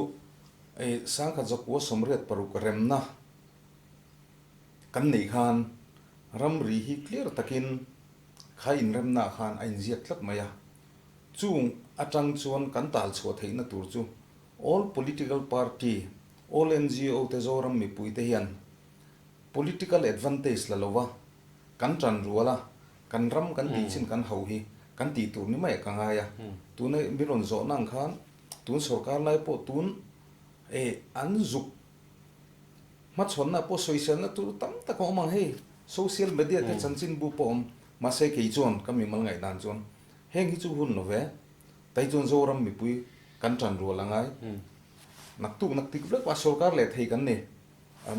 eh sangkhat zakua 86 remna Kan neih khan ramri hi clear takin kha inremnaah khan a inziak tlat mai a. Chung atang chuan kan tal chhuah theihna tur chu all political party, all ngo te Zoram mipuite hian political advantage la lova kan tan rual a, kan ram kan tih chin kan hauh hi kan tih tur ni mai ah ka ngai a. Tuna mi rawn zawhna ang khan tun sorkar lai pawh tun eh an zuk Hmachhawnna pawh sawiselna tur tam tak a awm ang hei, social media te chanchinbu pawh awm, mahse kei chuan ka mimal ngaihdan chuan heng hi chu hun lo ve, tai chuan Zoram mipui kan tan rual a ngai, naktuk naktik vek a sorkar leh thei kan ni,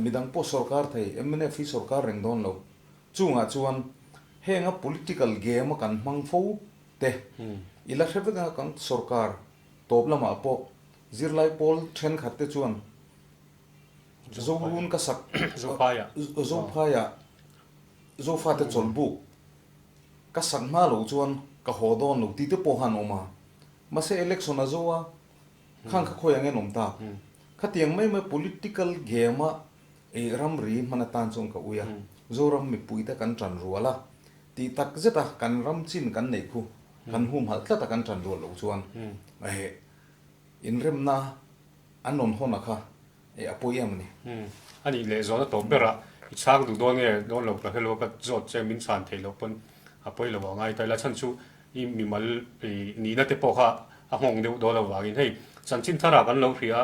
midang pawh sorkar thei, mnf hi sorkar reng dawn lo, chungah chuan henga political game a kan hmang fo te i la hre vek anga kan sorkar tawp lamah pawh zirlai pawl thenkhat te chuan Zorun ka sak Zophaiah Zofate chawlhbuk ka sak hma lo chuan ka haw dawn lo tih te pawh khan awm a. Mahse election a zo a, khang kha khawi ang en awm tak. Khatiang mai mai political game a ei ramri hman atan chuan ka ui a. Zoram mipuite kan tan rual a, tih tak zet a kan ram chin kan neih khu kan humhalh tlat a kan tan rual loh chuan inremna An rawn hawn a kha e a pawi em a ni. Umm a nih leh zawhna tawp berah i chhang duh dawn nge dawn lo ka hre lo a ka zawt che min chhan theih loh pawn a pawi lo a ngai ta ila chhan chu i mimal i nihna te pawh kha a nghawng deuh dawn avangin hei chanchin tharah kan lo hria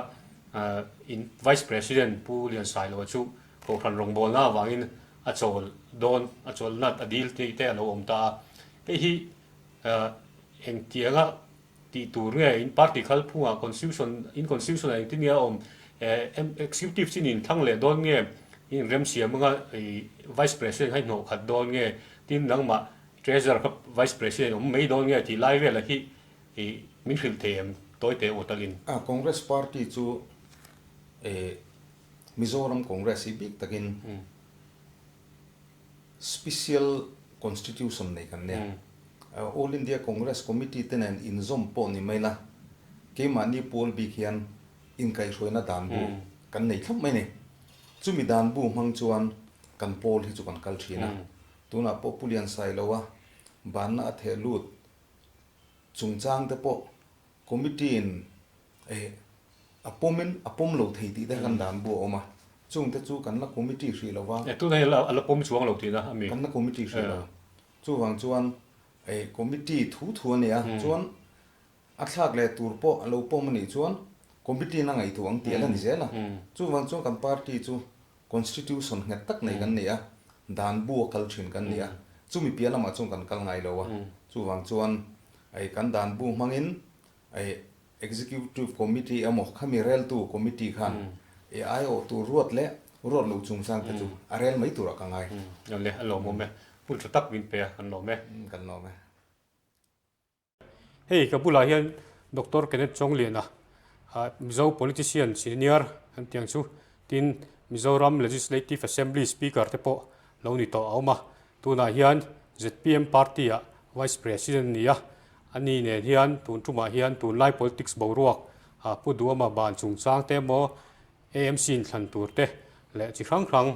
a in vice president Pu Liansailo chu kohhran rawngbawlna avangin a chawl dawn a chawlhna a dil tih te a lo awm ta a hei hi engtianga Tih tur nge in party khal phungah constitution in constitution ah engtin nge a awm executive chin in thlang leh dawn nge in remsiam anga i vice president kha i hnawh khat dawn nge tin nangmah treasurer kha vice president awm mai dawn nge tih lai velah hi i min hrilh thei em tawi teh u talin. A Congress party chu Mizoram Congress hi bik takin Special Constitution nei kan nia. All India Congress Committee te nen inzawm pawh ni mai la, keimahni pawl bik hian inkaihhruaina dan bu kan nei thlap mai ni. Chumi dan bu hmang chuan kan pawl hi chu kan kal thin a. Tunah pawh Pu Liansailoa banna a theh lut chungchang te pawh Committee in eh. A pawmin a pawm lo thei tih te kha kan dan bu a awm a, chungte chu kan la committee hrih lo va. Tunah hian a la pawm chuang lo tihna a mi? Kan la committee hrih lo. Chuvang chuan committee thu thu a nia, chuan a thlak leh tur pawh a lo pawm a nih chuan committee in a ngaihtuah ang tih a la ni zel a. Chuvang chuan kan party chu Constitution nghet tak nei kan ni a, dan bu a kal thin kan ni a, chumi piah lamah chuan kan kal ngai lo a, chuvang chuan kan dan bu hmangin Executive Committee emaw khami reltu committee khan i aiawh tur ruat leh ruat loh chungchang te chu a rel mai turah ka ngai. Awle, a lawmawm e. Hun tha tak min pe a, kan lawm e. Kan lawm e. Hei ka bulah hian Doctor Kenneth Chawngliana, Mizo politician senior an tih ang chu, tin Mizoram Legislative Assembly Speaker te pawh lo ni tawh a awm a. Tunah hian zpm party ah Vice President a ni a, ani nen hian tun tumah hian tunlai politics boruak Pu Duama ban chungchang te emaw AMC inthlan tur te leh chi hrang hrang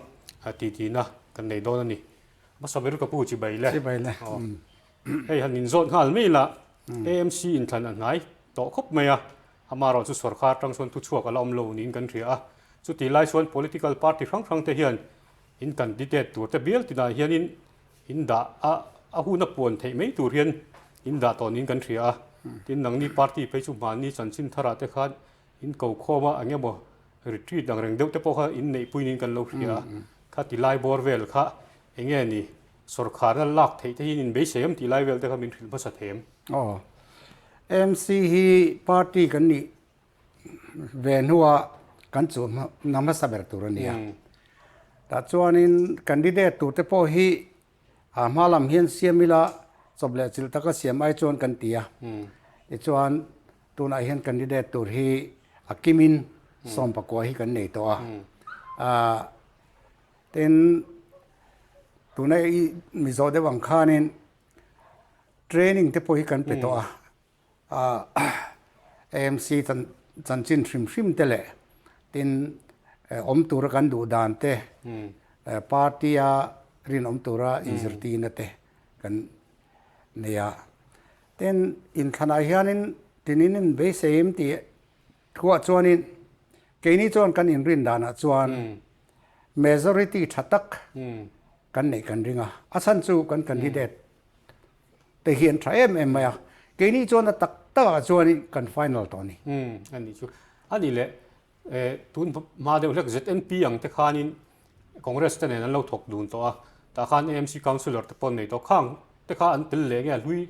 tihtina kan nei dawn a ni. Hmasa ber ka pu chibai le. Chibai le. Hei han inzawt nghal mai la AMC inthlan a hnai tawh khawp mai a, amaherawhchu sorkar atang chuan thuchhuak a la awm lo niin kan hria a, chutih lai chuan political party hrang hrang te hian In candidate tur te bial tinah hianin in dah a, a hun a puan theih mai tur hian in dah tawh niin kan hria a. Tin, nangni party phei chu hmanni chanchin tharah te khan in ko khawm a, eng emaw retreat ang reng deuh te pawh kha in neihpui niin kan lo hria a. Kha ti lai bawr vel kha eng nge ni sawrkharna lak theih te hi in inbeisei em tih lai vel te kha min hrilh hmasa thei em? Aw, AMC hi party kan nih Ve hnua kan chuh na hmasa ber tur a ni a. Tah chuanin candidate turte pawh hi a hma lam hian siam ila chawp leh chilh taka siam ai chuan kan ti a. Tichuan tunah hian candidate tur hi a kimin sawmpakua hi kan nei tawh a. Tin, tuna i Mizo deuh ang khanin training te pawh hi kan pe tawh a. AMC chanchin hrim hrim te leh tin awm tura kan duh dan te, party a rinawm tura inzirtirna te kan nei a. Tin, inthlanah hianin tinin in beisei em tih thuah chuanin keini chuan kan inrin danah chuan majority tha tak kan neih kan ring a. A chhan chu kan candidate te hi an tha em em mai a, keini chuan a tak tak ah chuan kan final tawh a ni. Umm a nih chu. A nih leh tun hma deuh hlek ZNP ang te khanin Congress te nen an lo thawk dun tawh a, tah khan AMC councillor te pawh an nei tawh khang te kha an tel leh nge a hlui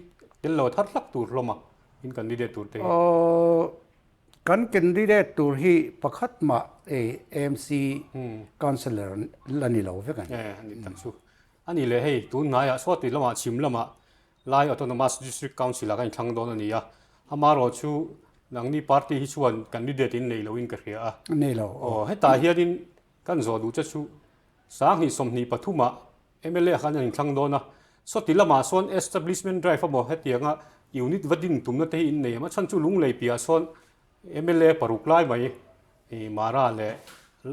tel lo thar hlak tur hlawm a in candidate tur te hi. Kan candidate tur hi pakhat mah AMC councillor la ni lo vek a ni. A nih tak chu. A nih leh hei, tun hnaiah Swati lamah chhim lamah Lai Autonomous District Council ah ka inthlang dawn a ni a, amaherawh chu nangni party hi chuan candidate in nei loin ka hria a. Nei lo. Aw, hetah hianin kan zawh duh che chu 20 23 ah mla khan an inthlang dawn a, Swati lamah sawn establishment drive emaw hetianga unit va din tumna te hi in nei em? A chhan chu Lunglei piah sawn Mla paruk lai mai i Mara leh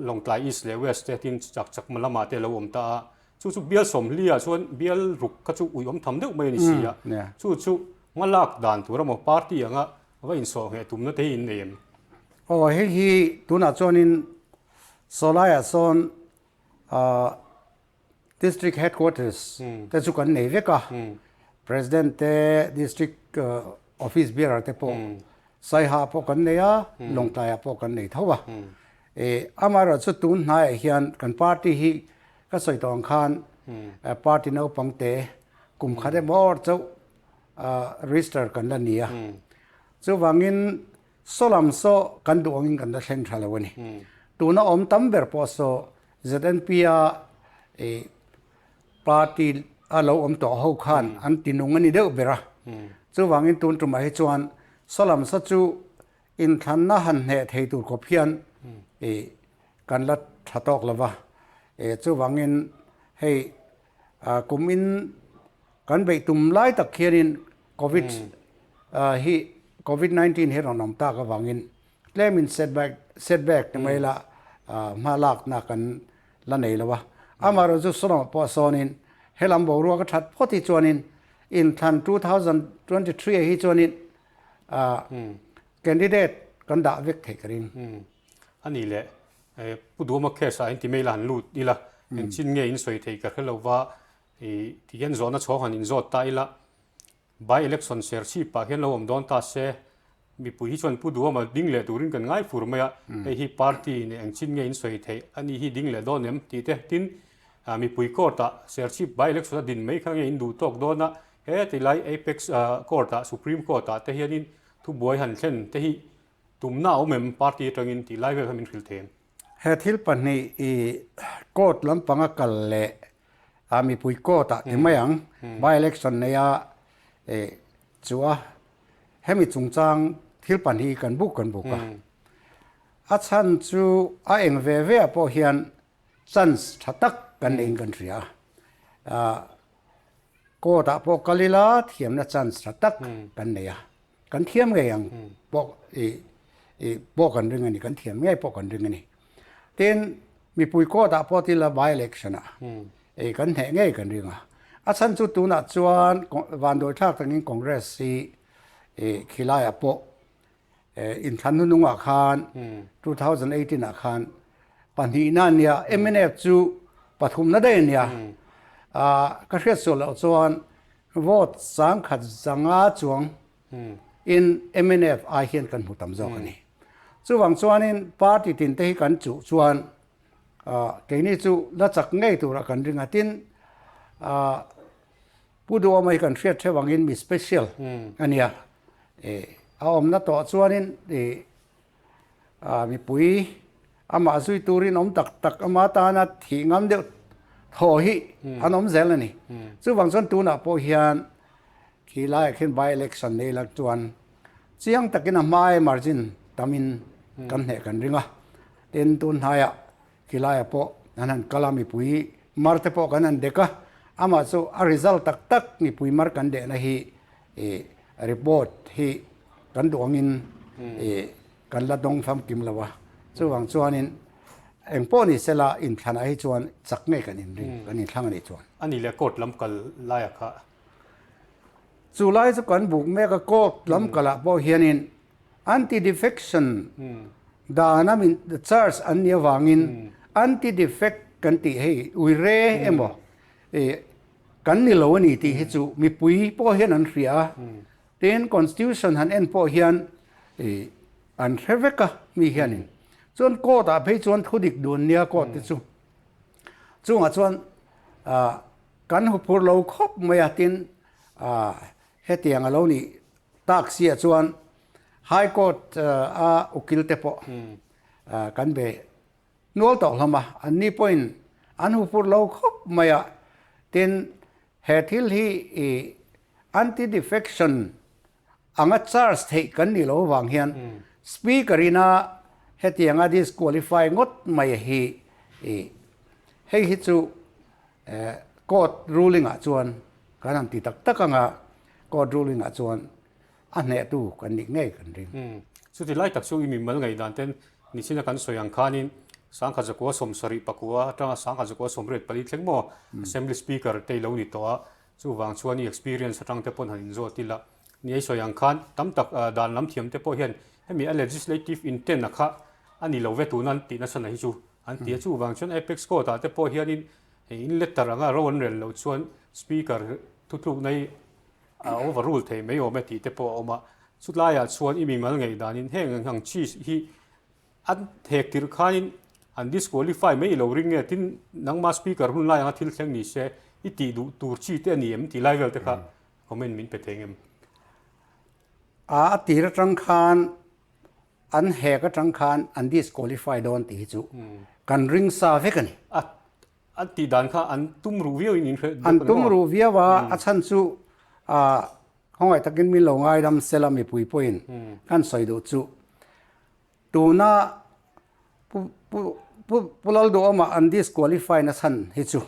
Lawngtlai East leh West te tin chak chak lamah te a lo awm ta a, chu chu bial sawmhliah chuan bial ruk kha chu ui awm tham deuh mai a ni si a, chu chu hma lak dan tur emaw party anga va insawh ngheh tumna te hi in nei em? Aw hei hi tunah chuanin sawlaiah sawn District Headquarters te chu kan nei vek a, President te District Office Bearer te pawh Saiha pawh kan nei a, Lawngtlaiah pawh kan nei tho a. Amaherawh chu tun hnaiah hian kan party hi ka sawi tawh ang khan party naupang te kum khat emaw awr chauh register kan la ni a. Chuvangin saw lam saw kan duh angin kan la thleng tha lo a ni. Tuna awm tam ber pawh saw ZNP a party a lo awm tawh ho khan an ti nung a ni deuh ber a. Chuvangin tun tumah hi chuan Salam sa chu inthlanna han hneh thei tur khawp hian kan la tha tawk lo va. Chuvangin hei kumin kan beih tum lai tak hianin Covid hi Covid 19 hi rawn awm tak avangin Tlemin setback setback ti mai la hma lakna kan la nei lo a. Amaherawhchu chu sawmah pawh sawnin helam boruak a that phawt hi chuanin inthlan 2023 ah hi chuanin candidate kan. kan dah vek theih ka ring. A nih leh, Pu Duhawma case ah inti mai la han lut ila, engchin nge in sawi theih ka hre lo va, ti hian zawhna chhawng han inzawt ta ila, by election serchhip ah hian lo awm dawn ta se, mipui hi chuan Pu Duhawma ding leh turin kan ngai fur mai a, hei hi party nih engchin nge in sawi theih, a ni hi ding leh dawn em tih te, tin mipui court ah serchhip by election a din mai kha nge in duh tawk dawn a, he tilai apex court ah supreme court ah te hianin thubuai han thlen te hi Tumna a awm em party atangin tih lai vel kha min hrilh thei em? He thil pahnih i court lampanga kal leh a mipui court ah ti mai ang by election neia i chu a hemi chungchang thil pahnih hi kan buk kan buk a. A chhan chu a eng ve ve ah pawh hian chance tha tak kan neiin kan hria a. Court ah pawh kal ila thiamna chance tha tak kan nei a. Kan thiam ngei ang pawh i i pawh kan ring a ni, kan thiam ngei pawh kan ring a ni. Tin, mipui court ah pawh tila by election ah i kan hneh ngei kan ring a. A chhan chu tunah chuan vanduai thlak tangin Congress hi i khilaiah pawh inthlan hnunungah khan 2018 ah khan pahnihna a nia, mnf chu pathumna daih a nia. Ka hriat sual loh chuan Vote 10,000 zanga chuang in mnf ai hian kan hmu tam zawk a ni. Chuvang chuanin party tin te hi kan chuh chuan keini chu la chak ngei tura kan ring a. Tin, Pu Duhawma hi kan hriat theuh angin mi special a nia. A awmna tawh chuanin Mipui amah zui turin awm tak tak ama tana thih ngam deuh thaw hi an awm zel a ni. Chuvang chuan tunah pawh hian khi laiah khian by election nei la chuan chiang takin a hmae margin tamin kan hneh kan ring a. Tin, tun hnaiah khi laiah pawh an han kal a, mipui mar te pawh kan han dek a, amah chu a result tak tak mipui mar kan dehna hi report hi kan duh angin kan la dawng famkim lo a, chuvang chuanin eng pawh ni sela inthlanah hi chuan chak ngei kan inring, kan inthlang a nih chuan. A nih leh court lam kal laia kha. Chu lai chu kan buk mek a, court lam kalah pawh hianin anti-defection dana min charge an nih avangin anti-defect kan tih hei uire emaw kan ni lo a ni tih hi chu mipui pawh hian an hria a. Tin, Constitution han en pawh hian ih an hre vek a mi hianin. Chuan court ah phei chuan thu dik dun nia court te chu. Chungah chuan ah kan huphur lo khawp mai a, tin ah hetiang a lo nih tak siah chuan High Court a ukil te pawh ah kan be nual tawh hlawm a, anni pawhin an huphur lo khawp mai a, tin he thil hi ih Anti-defection anga charge theih kan nih loh avang hian Speaker ina hetianga disqualify ngawt mai hi hei hi chu court ruling ah chuan kan han ti tak tak anga court ruling ah chuan a hnehtu kan nih ngei kan ring. Chuti lai tak chu i mimal ngaihdan ten nichina kan sawi ang khanin 1979 atanga 1984 thleng maw Assembly Speaker te i lo ni tawh a, Chuvang chuan i experience atang te pawn han inzawt ila, ni ei sawi ang khan tam tak dan lam thiam te pawh hian hemi a legislative intent a kha a ni lo ve tuna an tih nasa na hi chu an ti a. Chuvang chuan Apex Court ah te pawh hianin hei in letter anga ro an rel loh chuan Speaker thutlukna hi a overrule thei mai awm e tih te pawh a awm a. Chutlaiah chuan i mimal ngaihdanin heng ang chi hi An thek tirh khanin an disqualify mai lo ring nge tin nangma speaker hun lai anga thil thleng ni se i tih duh tur chi te a ni em tih lai vel te kha comment min pe thei ngem. A a tir atang khan an hek atang khan an disqualify dawn tih hi chu kan ring sa vek a ni. A an tih dan kha an tum ruh viau in in hre An tum ruh viau a, a chhan chu a khawngaih takin min lo ngaidam sela mipui pawhin kan sawi duh chu. Tuna Pu Pu Pu Pu Lalduhawma an disqualify na chhan hi chu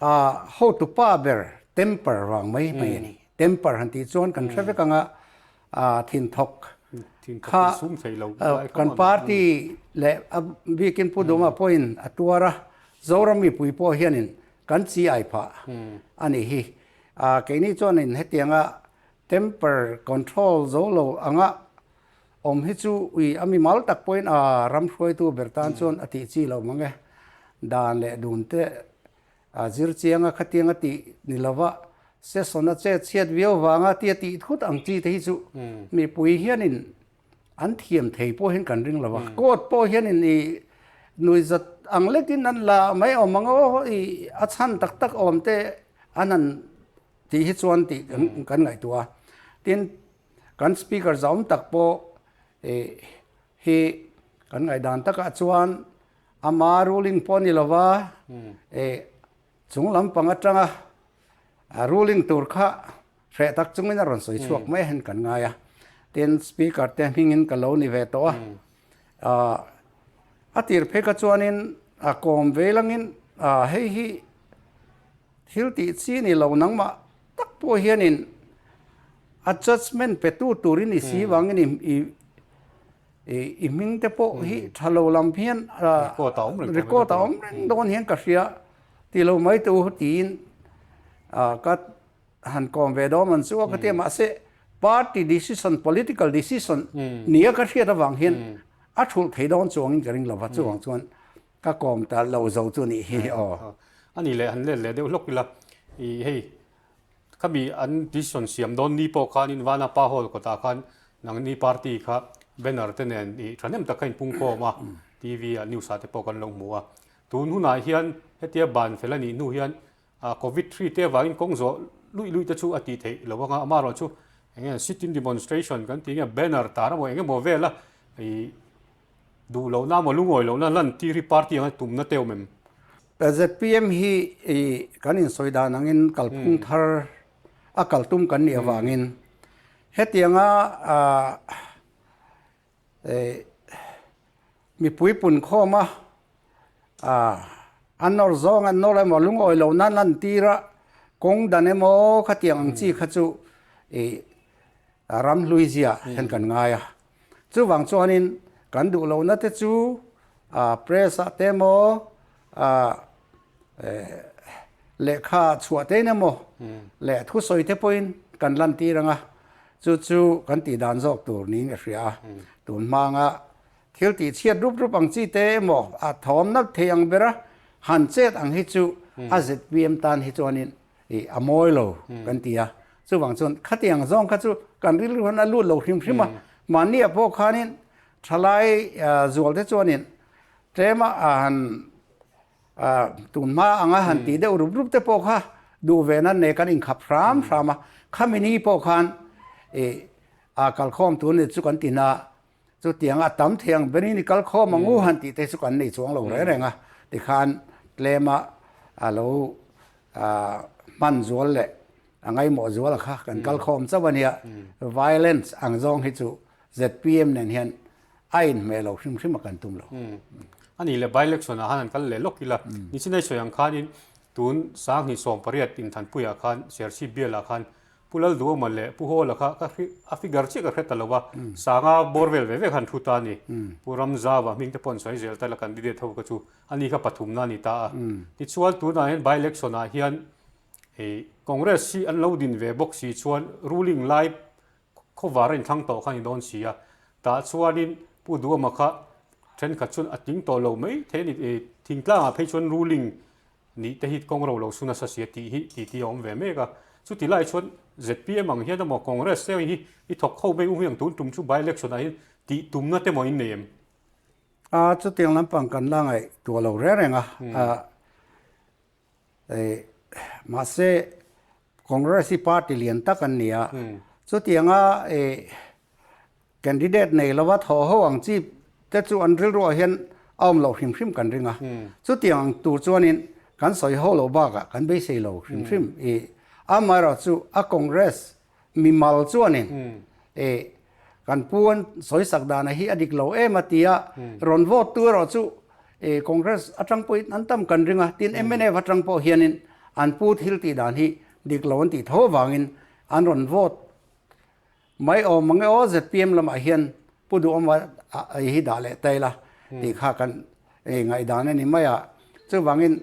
a hotu pa ber temper vang mai mai a ni. Temper han tih chuan kan hre vek anga a thinthawk kha kan party leh a bikin Pu Duhawma pawhin a tuar a, Zoram mipui pawh hianin kan chi ai phah a nih hi. Keini chuanin hetianga temper control zo lo anga. awm hi chu ui a mimal tak pawhin a ram hruaitu ber tan chuan a tih chi lo mang e. Dan leh dun te a zir chianga khatianga tih ni lova session a chet chhiat viau vanga tia tih thut ang chi te hi chu mipui hianin an thiam thei pawh hian kan ring lo va. Court pawh hianin i nuihzat ang lekin an la mai awm ang aw i a chhan tak tak awm te an han tih hi chuan tih kan ngaihtuah a. Tin, kan speaker zauhawm tak pawh hi kan ngaihdan takah chuan ama ruling pawh a ni lo va, chung lampang atanga ruling tur kha hreh tak chungin a rawn sawi chhuak mai a hen kan ngai a. Tin, speaker te hmingin ka lo ni ve tawh a. A tir phei kha chuanin a kawm ve langin hei hi Thil tih chi ni lo nangmah tak pawh hianin a judgement petu turin i si vangin i i hming te pawh hi tha lo lam hian record a awm reng dawn hian ka hria ti lo mai te u tiin ka han kawm ve dawn man chu a ka ti a mahse party decision political decision nia ka hriat avang hian a thulh thei dawn chuangin ka ring lo va chuvang chuan Ka kawm ta lo zo chu nih hi aw. A nih leh han let leh deuh hlawk ila i hei khami an decision siam dawn ni pawh khanin Vanapa Hall kawtah khan nangni party kha banner te nen i thahnem tak kha in pung khawm a, TV ah news ah te pawh kan lo hmu a. Tun hunah hian hetia ban fel a nih hnu hian Covid hri te avangin kawng zawh luih luih te chu a tih theih lo anga amaherawhchu eng nge sit-in demonstration kan tih nge banner tar emaw eng emaw vel a i Duh lohna emaw lungawi lohna lantir hi party anga tumna te awm em? ZPM hi kan insawi dan angin kalphung thar a kal tum kan nih avangin hetianga mipui punkhawma an nawr zawng an nawr emaw lungawi lohna lantira kawng dan emaw khatiang ang chi kha chu ramhlui zia hian kan ngai a. Chuvang chuanin kan duh lohna te chu press ah te emaw lehkha chhuah tein emaw leh thusawi te pawhin kan lantir ang a, chu chu kan tih dan zawk tur niin ka hria a. Tun hmanga thil tih chhiat rup rup ang chi te emaw a thawmna thei ang bera han chet ang hi chu a zpm tan hi chuanin Ih, a mawi lo kan ti a. Chuvang chuan khatiang zawng kha chu kan rilru hian a lut lo hrim hrim a. Mahniah pawh khanin thalai zual te chuanin tlema han tun hma anga han tih deuh rup rup te pawh kha duh ve nan nei kan inkhap hram hram a. Khami ni pawh khan ih a kalkhawm tur ni chu kan ti na. Chutiang a tam thei ang berin i kal khawm ang u han tih te chu kan nei chuang lo reng reng a, tikhan tlema a lo hman zual leh a ngaimawh zual a kha kan kal khawm chauh a nia. Violence ang zawng hi chu zpm nen hian a inhmeh lo hrim hrim a kan tum lo. A nih leh by-election ah khan an kal leh lawk ila, nichinai sawi ang khanin tun 2018 Inthanpuiah khan Serchhip bialah khan Pu Lalduhawma leh Pu Hawla kha ka hri a figure chiah ka hre ta lo a, Sanga bawr vel ve ve khan thu ta a ni. Pu Ramzava hming te pawh an sawi zel ta la candidate ho kha chu ani kha pathumna a ni ta a. Tichuan tunah hian by election ah hian hei Congress hi an lo din ve bawk si chuan ruling lai khawvar a inthlang tawh kha a ni dawn si a. Tah chuanin Pu Duhawma kha thenkhat chuan a tling tawh lo mai thei a ni. Thingtlangah phei chuan ruling Nih te hi kawng ro lo su nasa sia tih hi ti ti a awm ve mek a. Chuti lai chuan zpm ang hian emaw Congress te ang hi i thawk ho mai u hi ang tun tum chu by election ah hian tih tumna te maw in nei em? A, chutiang lampang kan la ngaihtuah lo reng reng a. Mahse Congress hi party lian tak an ni a, chutianga Candidate nei lova thaw ho ang chi te chu an rilruah hian a awm loh hrim hrim kan ring a. Chutiang ang tur chuanin kan sawi ho lo bakah kan beisei lo hrim hrim i amaherawh chu a Congress mimal chuanin i kan pu an sawisak dana hi a dik lo em a ti a, rawn vote tu erawh chu i Congress atang pawhin an tam kan ring a, tin mnf atang pawh hianin an pu thil tih dan hi dik lo an tih tho avangin an rawn vote Mai awm ang e aw zpm lamah hian Pu Duhawma hi dah leh ta ila tih kha kan ngaihdan a ni mai a. Chuvangin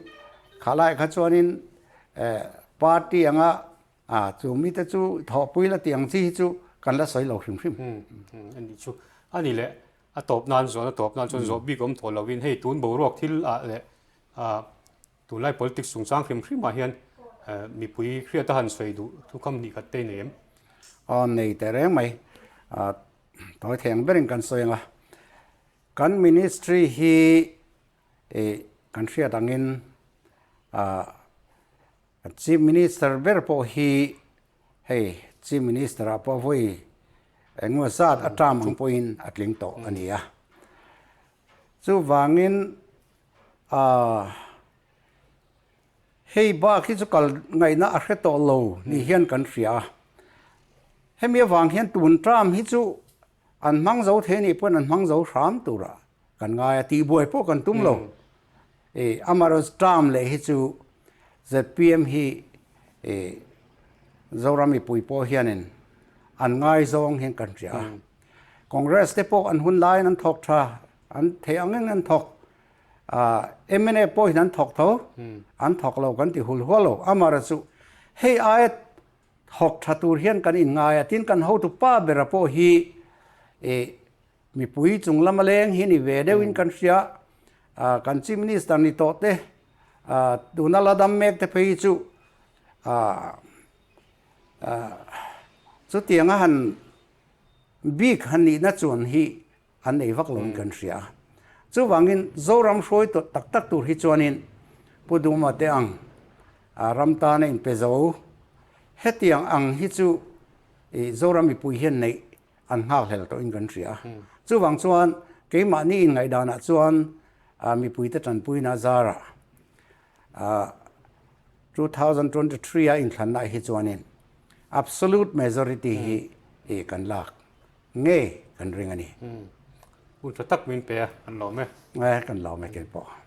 kha laiah kha chuanin party anga chu mite chu thawhpui la tih ang chi hi chu kan la sawi lo hrim hrim. A nih chu. A ni leh a tawp nan zawhna tawp nan chuan zawh bik awm tawh lovin hei tun boruak thil ah leh ah tunlai politics chungchang hrim hrim ah hian mipui hriat a han sawi duh thu kham hnih khat te i nei em? Aw nei teh reng mai. Tawi thei ang berin kan sawi ang a. Kan ministry hi ih kan hriat angin ah Chief Minister ber pawh hi hei Chief Minister ah pawh vawi engemaw zat a term ang pawhin a tling tawh a ni a. Chuvangin ah hei bak hi chu kal ngaihna a hre tawh lo ni hian kan hria a. Hemi avang hian tun term hi chu an hmang zo thei anih pawhin an hmang zo hram turah kan ngai a, tihbuai pawh kan tum lo. I amaherawhchu term leh hi chu zpm hi i Zoram mipui pawh hianin an ngaizawng hian kan hria a. Congress te pawh an hun laiin an thawk tha, an theih ang engin an thawk. Mnf pawhin an thawk tho, an thawk lo kan ti hul hual lo. Amaherawhchu hei aia thawk tha tur hian kan inngai a, tin kan hotu pa bera pawh hi i Mipui chung lama leng hi ni ve deuhin kan hria. Kan Chief Minister ni tawh te, tuna la dam mek te phei hi chu chutianga han bik han nihna chuan hi an nei vak loin kan hria. Chuvangin Zoram hruai tak tak tur hi chuanin Pu Duma te ang ram tana inpe zo hetiang ang hi chu Zoram mipui hian neih an nghakhlel tawhin kan hria a. Chuvang chuan keimahni inngaihdanah chuan mipuite tanpuina zarah 2023 a inthlanna hi chuanin absolute majority hi kan lak ngei kan ring a ni. Hun tha tak min pe a, kan lawm e. E, kan lawm e keipawh.